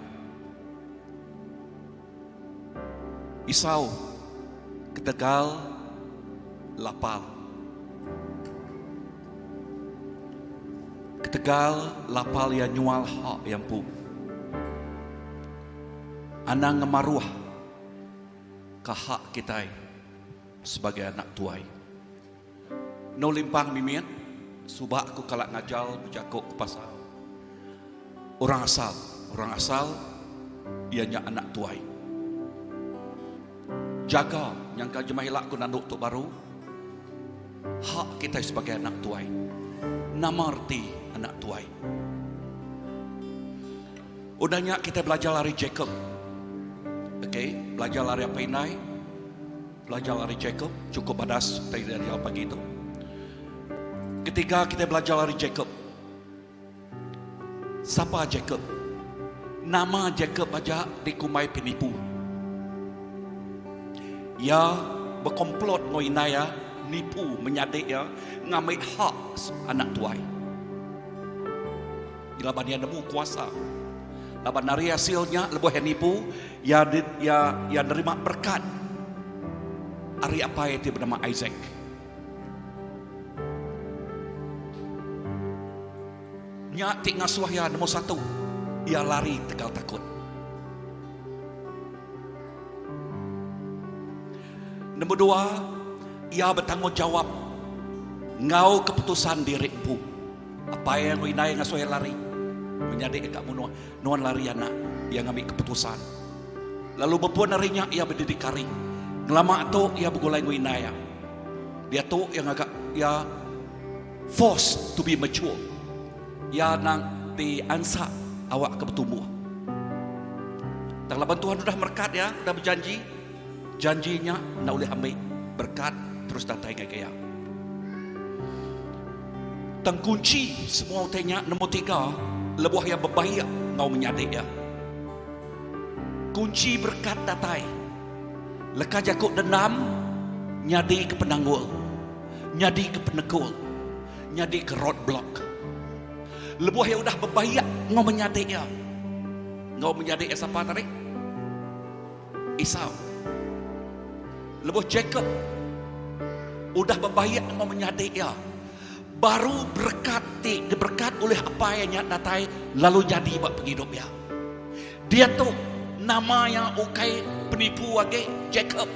Isau ketegal lapar. Ketegal lapar iya nyual hak iya empu. Anang ngemaruh ka hak kitai sebagai anak tuai. Eno limpang mimit suba aku kala ngajal bejaku ke pasal orang asal. Orang asal iya nya anak tuai. Jaga nyangka jemah ila aku nandu tu baru hak kitai sebagai anak tuai. Nama reti anak tuai? Udah nya kitai belajar ari Jacob. Okey, belajar ari apai indai. Belajar ari Jacob chukup badas utai diajar pagi tu. Ketiga kitai belajar ari Jacob. Sapa Jacob? Nama Jacob aja dikumbai penipu. Iya bekomplot enggau indai iya nipu menyadi iya ngambi hak anak tuai. Laban iya nemu kuasa. Laban ari asil nya lebuh iya nipu, iya iya iya nerima berekat ari apai ti benama Isaac. Nya ti ngasuh iya nombor satu, iya lari tegal takut. Nombor dua, iya betanggungjawab enggau keputusan diri empu. Apai enggau indai ngasuh iya lari. Menyadi ka munuh, nuan lari anak, iya ngambi keputusan. Lalu bepun ari nya iya bedidikari. Ngelama tu iya begulai enggau indai iya. Diatu iya ngaga iya forced to be mature. Iya nang diansak awak ke betumbuh. Tang laban Tuhan udah merekat iya, udah bejanji, janji nya enda ulih ambi berekat terus datai ngagai iya. Tang kunchi semua utai nya nombor tiga lebuh iya bebaik enggau menyadi iya. Kunchi berekat datai. Leka jaku dendam nyadika penanggul, nyadika penekul, nyadika roadblock. Lebuh iya udah bebaik enggau menyadi iya. Enggau menyadi iya sapa tadi? Esau. Lebuh Jacob udah bebaik enggau menyadi iya, baru berekat ti diberekat ulih apai iya nya datai lalu nyadi ba pengidup iya. Diatu nama iya ukai penipu agi, Jacob.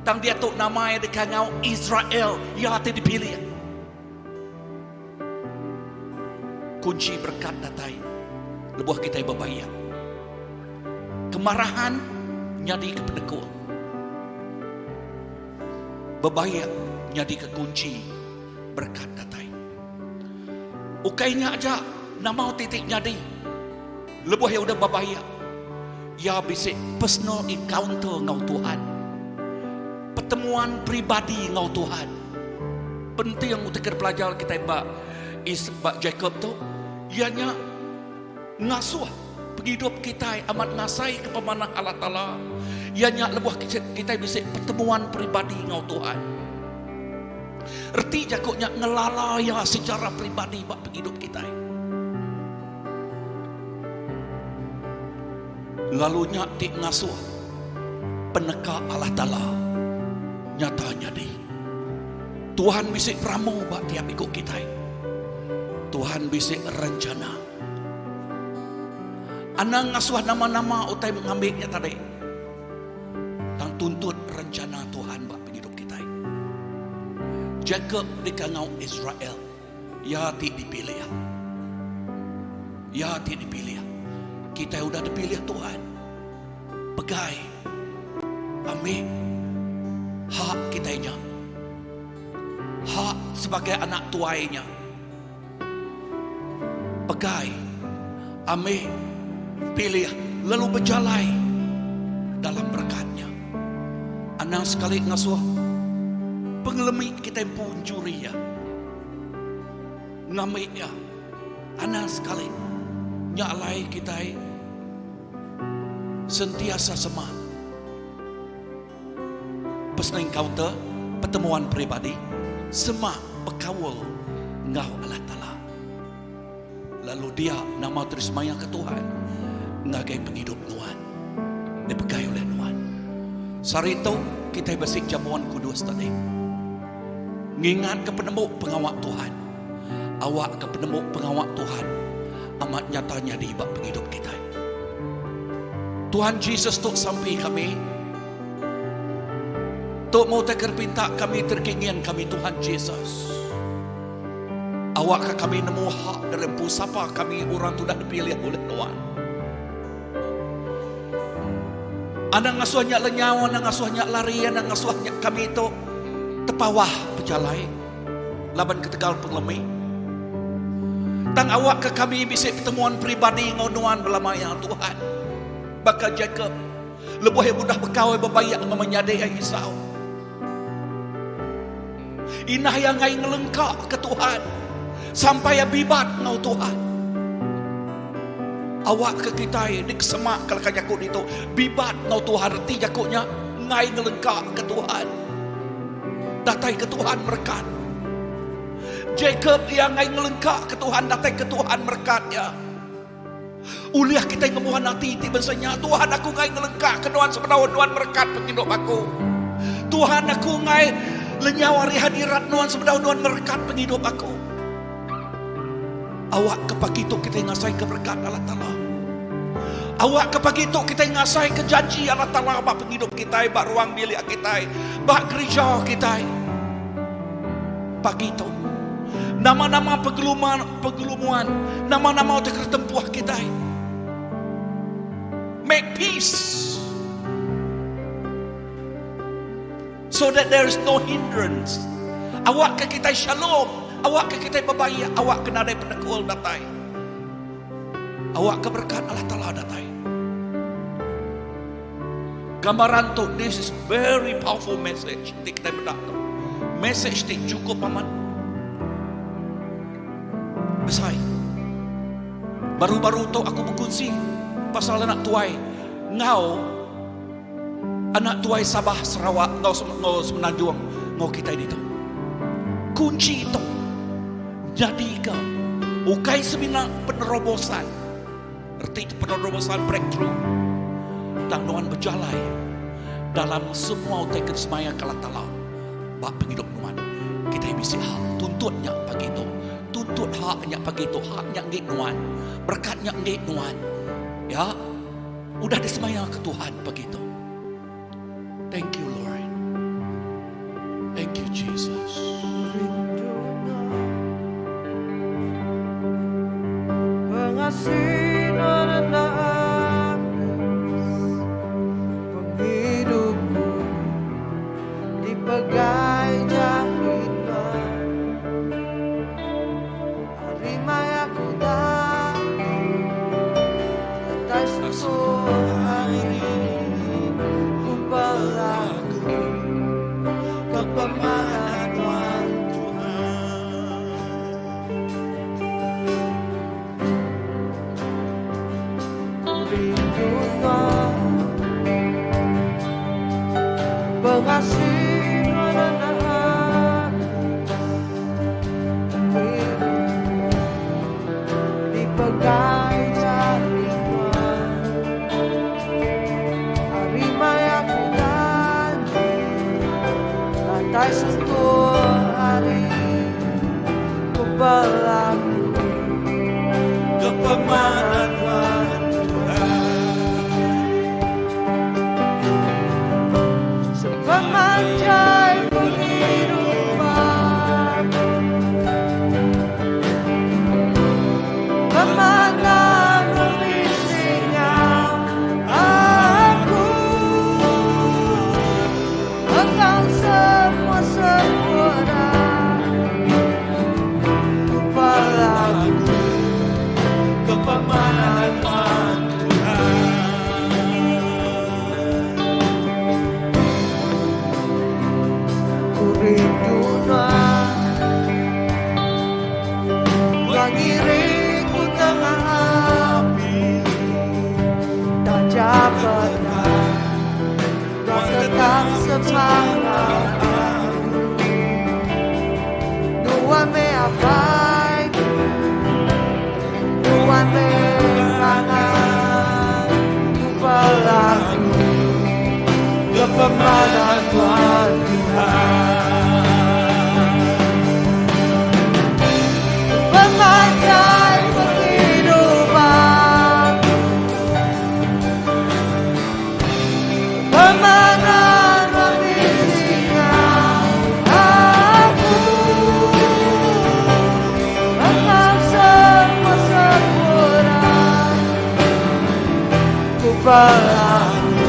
Tang diatu nama iya dikangau Israel, iya ti dipilih. Kunchi berekat datai lebuh kitai bebaik. Kemarahan nyadika penekul. Bebaik nyadika kunchi berekat datai. Ukai nya aja nama utai ti nyadi lebuh iya udah bebaik. Iya bisi personal encounter enggau Tuhan. Pertemuan peribadi enggau Tuhan. Penting utai ke dipelajar kitai ba is ba Jacob tu iya nya ngasuh pengidup kitai amat ngasaika pemanah Allah Taala iya nya lebuh kitai bisi pertemuan peribadi enggau Tuhan. Reti jaku nya ngelala iya secara peribadi ba pengidup kitai. Lalu nya ti ngasuh peneka Allah Taala nyata nyadi. Tuhan bisi perambu ba tiap iku kitai. Tuhan bisi rencana. Anang ngasuh nama-nama utai ngambi nya tadi. Tang tuntut rencana Tuhan ba pengidup kitai. Jacob dikangau Israel. Iya ti dipilih. Iya ti dipilih. Kitai udah dipilih Tuhan. Pegai. Ambi hak kitai nya. Hak sebagai anak tuai nya. Pegai. Ambi. Pilih lalu bejalai dalam berekat nya. Anang sekali ngasuh pengelemi kitai empu enchuri iya. Ngambi iya. Anang sekali. Nya alai kitai sentiasa semak. Personal encounter, pertemuan peribadi, semak bekaul enggau Allah Taala. Lalu dia nama ti disemayaka Tuhan ngagai pengidup nuan dipegai ulih nuan. Sehari tu kitai bisi jamuan kudus tadi. Ngingatka penemu pengawa Tuhan. Awakka penemu pengawa Tuhan amat nyata nyadi ba pengidup kitai. Tuhan Jesus tu sampi kami. Tu meh utai ke dipinta kami ti dikingin kami Tuhan Jesus. Awakka kami nemu hak diri empu sapa kami orang ti udah dipilih ulih Nuan. Anang ngasuh nya lenyau, anang ngasuh nya lari, anang ngasuh nya kami tu tepawah pejalai laban ketegal pengelemi. Tang awakka kami bisi pertemuan peribadi enggau Nuan belama iya Tuhan. Baka Jacob lebuh iya udah bekau iya bebaik enggau menyadi iya Esau. Indah iya enggai ngelengka ke Tuhan sampai iya bibat enggau Tuhan. Awakka kitai dikesemak ke leka jaku ditu bibat enggau Tuhan reti jaku nya enggai ngelengka ke Tuhan. Datai ke Tuhan merekat. Jacob iya enggai ngelengka ke Tuhan datai ke Tuhan merekat iya. Ulih kitai ngembuan ati ti bansa nya, Tuhan aku enggai ngelengkaka Nuan sebedau Nuan merekat pengidup aku. Tuhan aku enggai lenyau ari hadirat Nuan sebedau Nuan merekat pengidup aku. Awakka pagi tu kitai ngasaika berekat Allah Taala. Awakka pagi tu kitai ngasaika janji Allah Taala ba pengidup kitai, ba ruang bilik kitai, ba gerija kitai. Pagi tu. Nama-nama pegeluman, pegelumuan, nama-nama utai kena tempuh kitai. Make peace. So that there is no hindrance. Awak ke kitai shalom, awak ke kitai bebaik, awak ke nadai penekul datai. Awak ke berkat Allah Taala datai. Gambaran tu, this is very powerful message ti kitai meda tu. Message ti chukup amat besai. Baru-baru tu aku bekunsi pasal anak tuai enggau anak tuai Sabah Sarawak enggau enggau Semenanjung enggau kitai ditu. Kunchi tu nyadika ukai semina penerobosan Reti tu penerobosan breakthrough. Tang nuan bejalai dalam semua utai ke disemaya ke Allah Taala ba pengidup nuan. Kitai bisi hak tuntut nya pagi tu. Tuntut hak nya pagi tu, hak nya enggi nuan. Berekat nya enggi nuan. Ya. Udah disemaya ke Tuhan pagi tu. Thank you Lord. Thank you Jesus. Pengasih rendah penghidupku dipegai jari Hari maya ku Datai sentuh hari Ku pelaku Ke pemanah Tuhan Ku rindu Tuhan Pengasih Nuan anak Dipegai jari Tuhan Hari maya ku ganti Lantai sentuh hari Ku berlaku Kepemanan Tuhan Sepemanjai penghidupan Kemana mengisinya aku Engkau semua sempurna Ku berlaku Kepemanan Tuhan Ku rindu Nuan Mengiring ku tengah api Tajam pedang Tuan tetap semangat aku Nuan me apai ku. Pelangu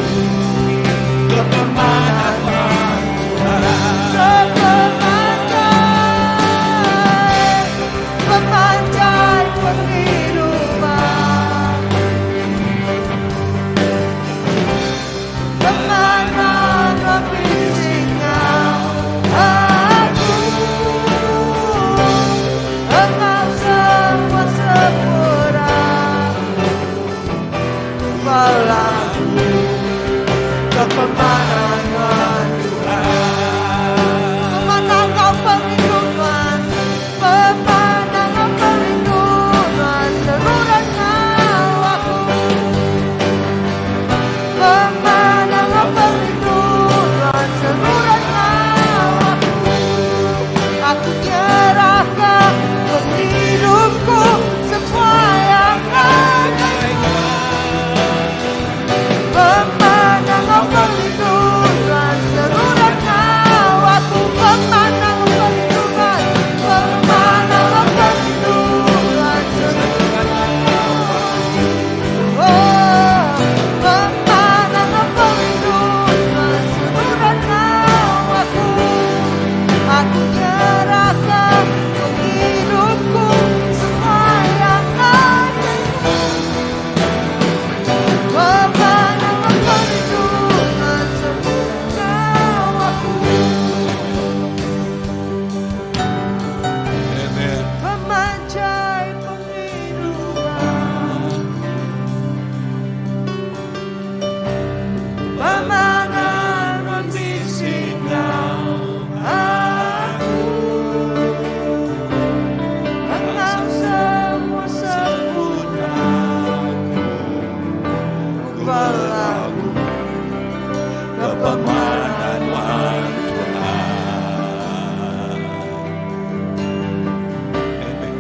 kepemanangan Tuhan Sepemanjai Pemanjai penghidupan Pemanah bisingau aku Engau semua sepura Pelaku kepemanangan Tuhan Pemanah perlindungan Pemanah perlindungan Seluruh nyawaku Pemanah perlindungan Seluruh nyawaku Aku nyerahkan penghidupku Semua yang ada Pemanah perlindungan Seluruh nyawaku Pemanah perlindungan Pemanah perlindungan Seluruh nyawaku Oh, pemanah perlindungan Seluruh nyawaku Aku nyerahkan penghidupku Semua yang ada Pemanah perlindungan Seluruh nyawaku Amen. Pemanjai penghidupan Pemanah bisingau aku Engau semua sempurna Ku berlaku Kepemanan Tuhan. Amen.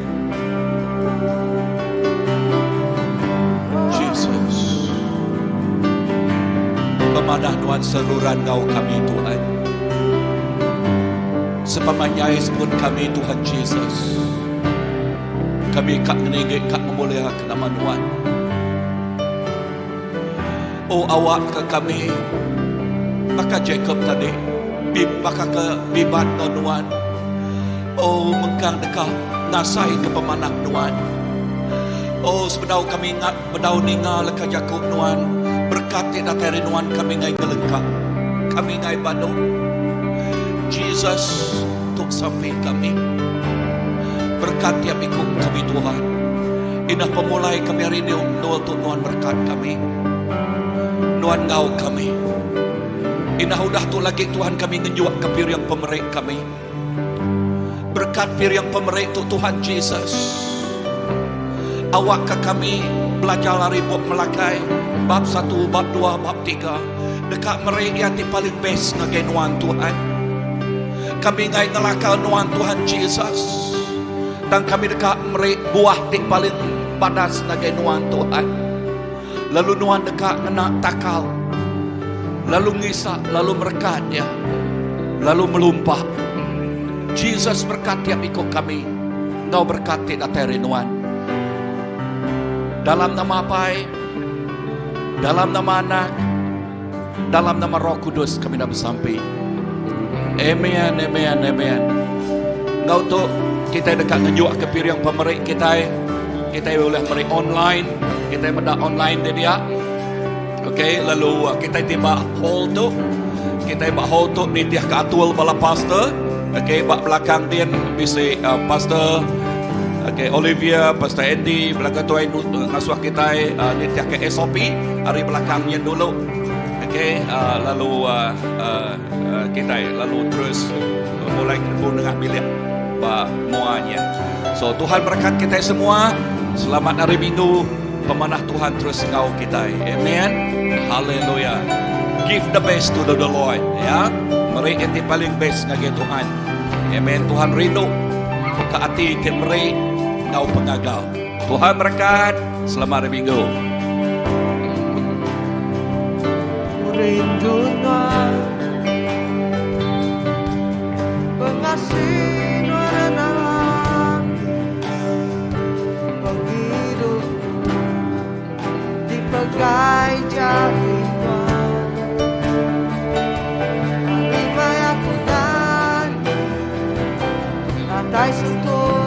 Jesus. Pemadah Tuhan seluruhan kau kami Tuhan. Sepemanjai pun kami Tuhan Jesus. Kami kak meninggi kak memuliakan nama Tuhan. Oh awak ke kami Maka Jacob tadi bib maka ke bibat no Tuhan. Oh mengkang dekat ngasai ke pemanah Tuhan. Oh sebedau kami ingat bedau ninga leka Jacob Tuhan berkat ti datai Tuhan kami ngai kelengkap. Kami ngai badu. Jesus tuk sampai kami. Berkat tiap ikut kami Tuhan. Indah pemulai kami hari ini Nual tu Tuhan berkat kami. Nuan ngau kami. Indah udah tu lagi Tuhan kami ngejuak ke piring pemerik kami. Berkat piring pemerik tu Tuhan Jesus. Awak ke kami belajar lari buat melakai bab 1, bab 2, bab 3. Dekat merik yang ti paling best ngagai nuan Tuhan. Kami ngai ngelakal nuan Tuhan Jesus. Dan kami dekat merik buah ti paling badas ngagai nuan Tuhan. Lalu nuan dekat ngena takal. Lalu ngisak, lalu merekat ya. Lalu melumpah. Jesus berkat tiap ikut kami. Engkau berkat ti datai nuan. Dalam nama Apai, dalam nama Anak, dalam nama Roh Kudus kami dah bersampai. Amen, amen, amen. Ngau tu kita dekat ngejuk ke piring pemerik kita. Kita boleh merik online. Kita benda online dia dia. Okey, lalu kita tiba hall tu. Kita tiba hall tu ni tiah ke atul bala pastor. Okey, bak belakang dia bisa pastor Okey, Olivia, Pastor Andy, belakang tu ai ngasuh kita ni tiah ke SOP hari belakangnya dulu. Okey, lalu kita lalu terus mulai pun dengan bilik bak muanya. So Tuhan berkat kita semua. Selamat hari Minggu. Pemanah Tuhan terus ngau kita. Amen. Haleluya. Give the best to the Lord. Ya. Meri yang paling best ngagi Tuhan. Amen. Tuhan rindu ke hati ti meri ngau pengagal. Tuhan berkat. Selamat hari Minggu. Rindu nuan Pengasih nuan Penghidupku Dipegai. School.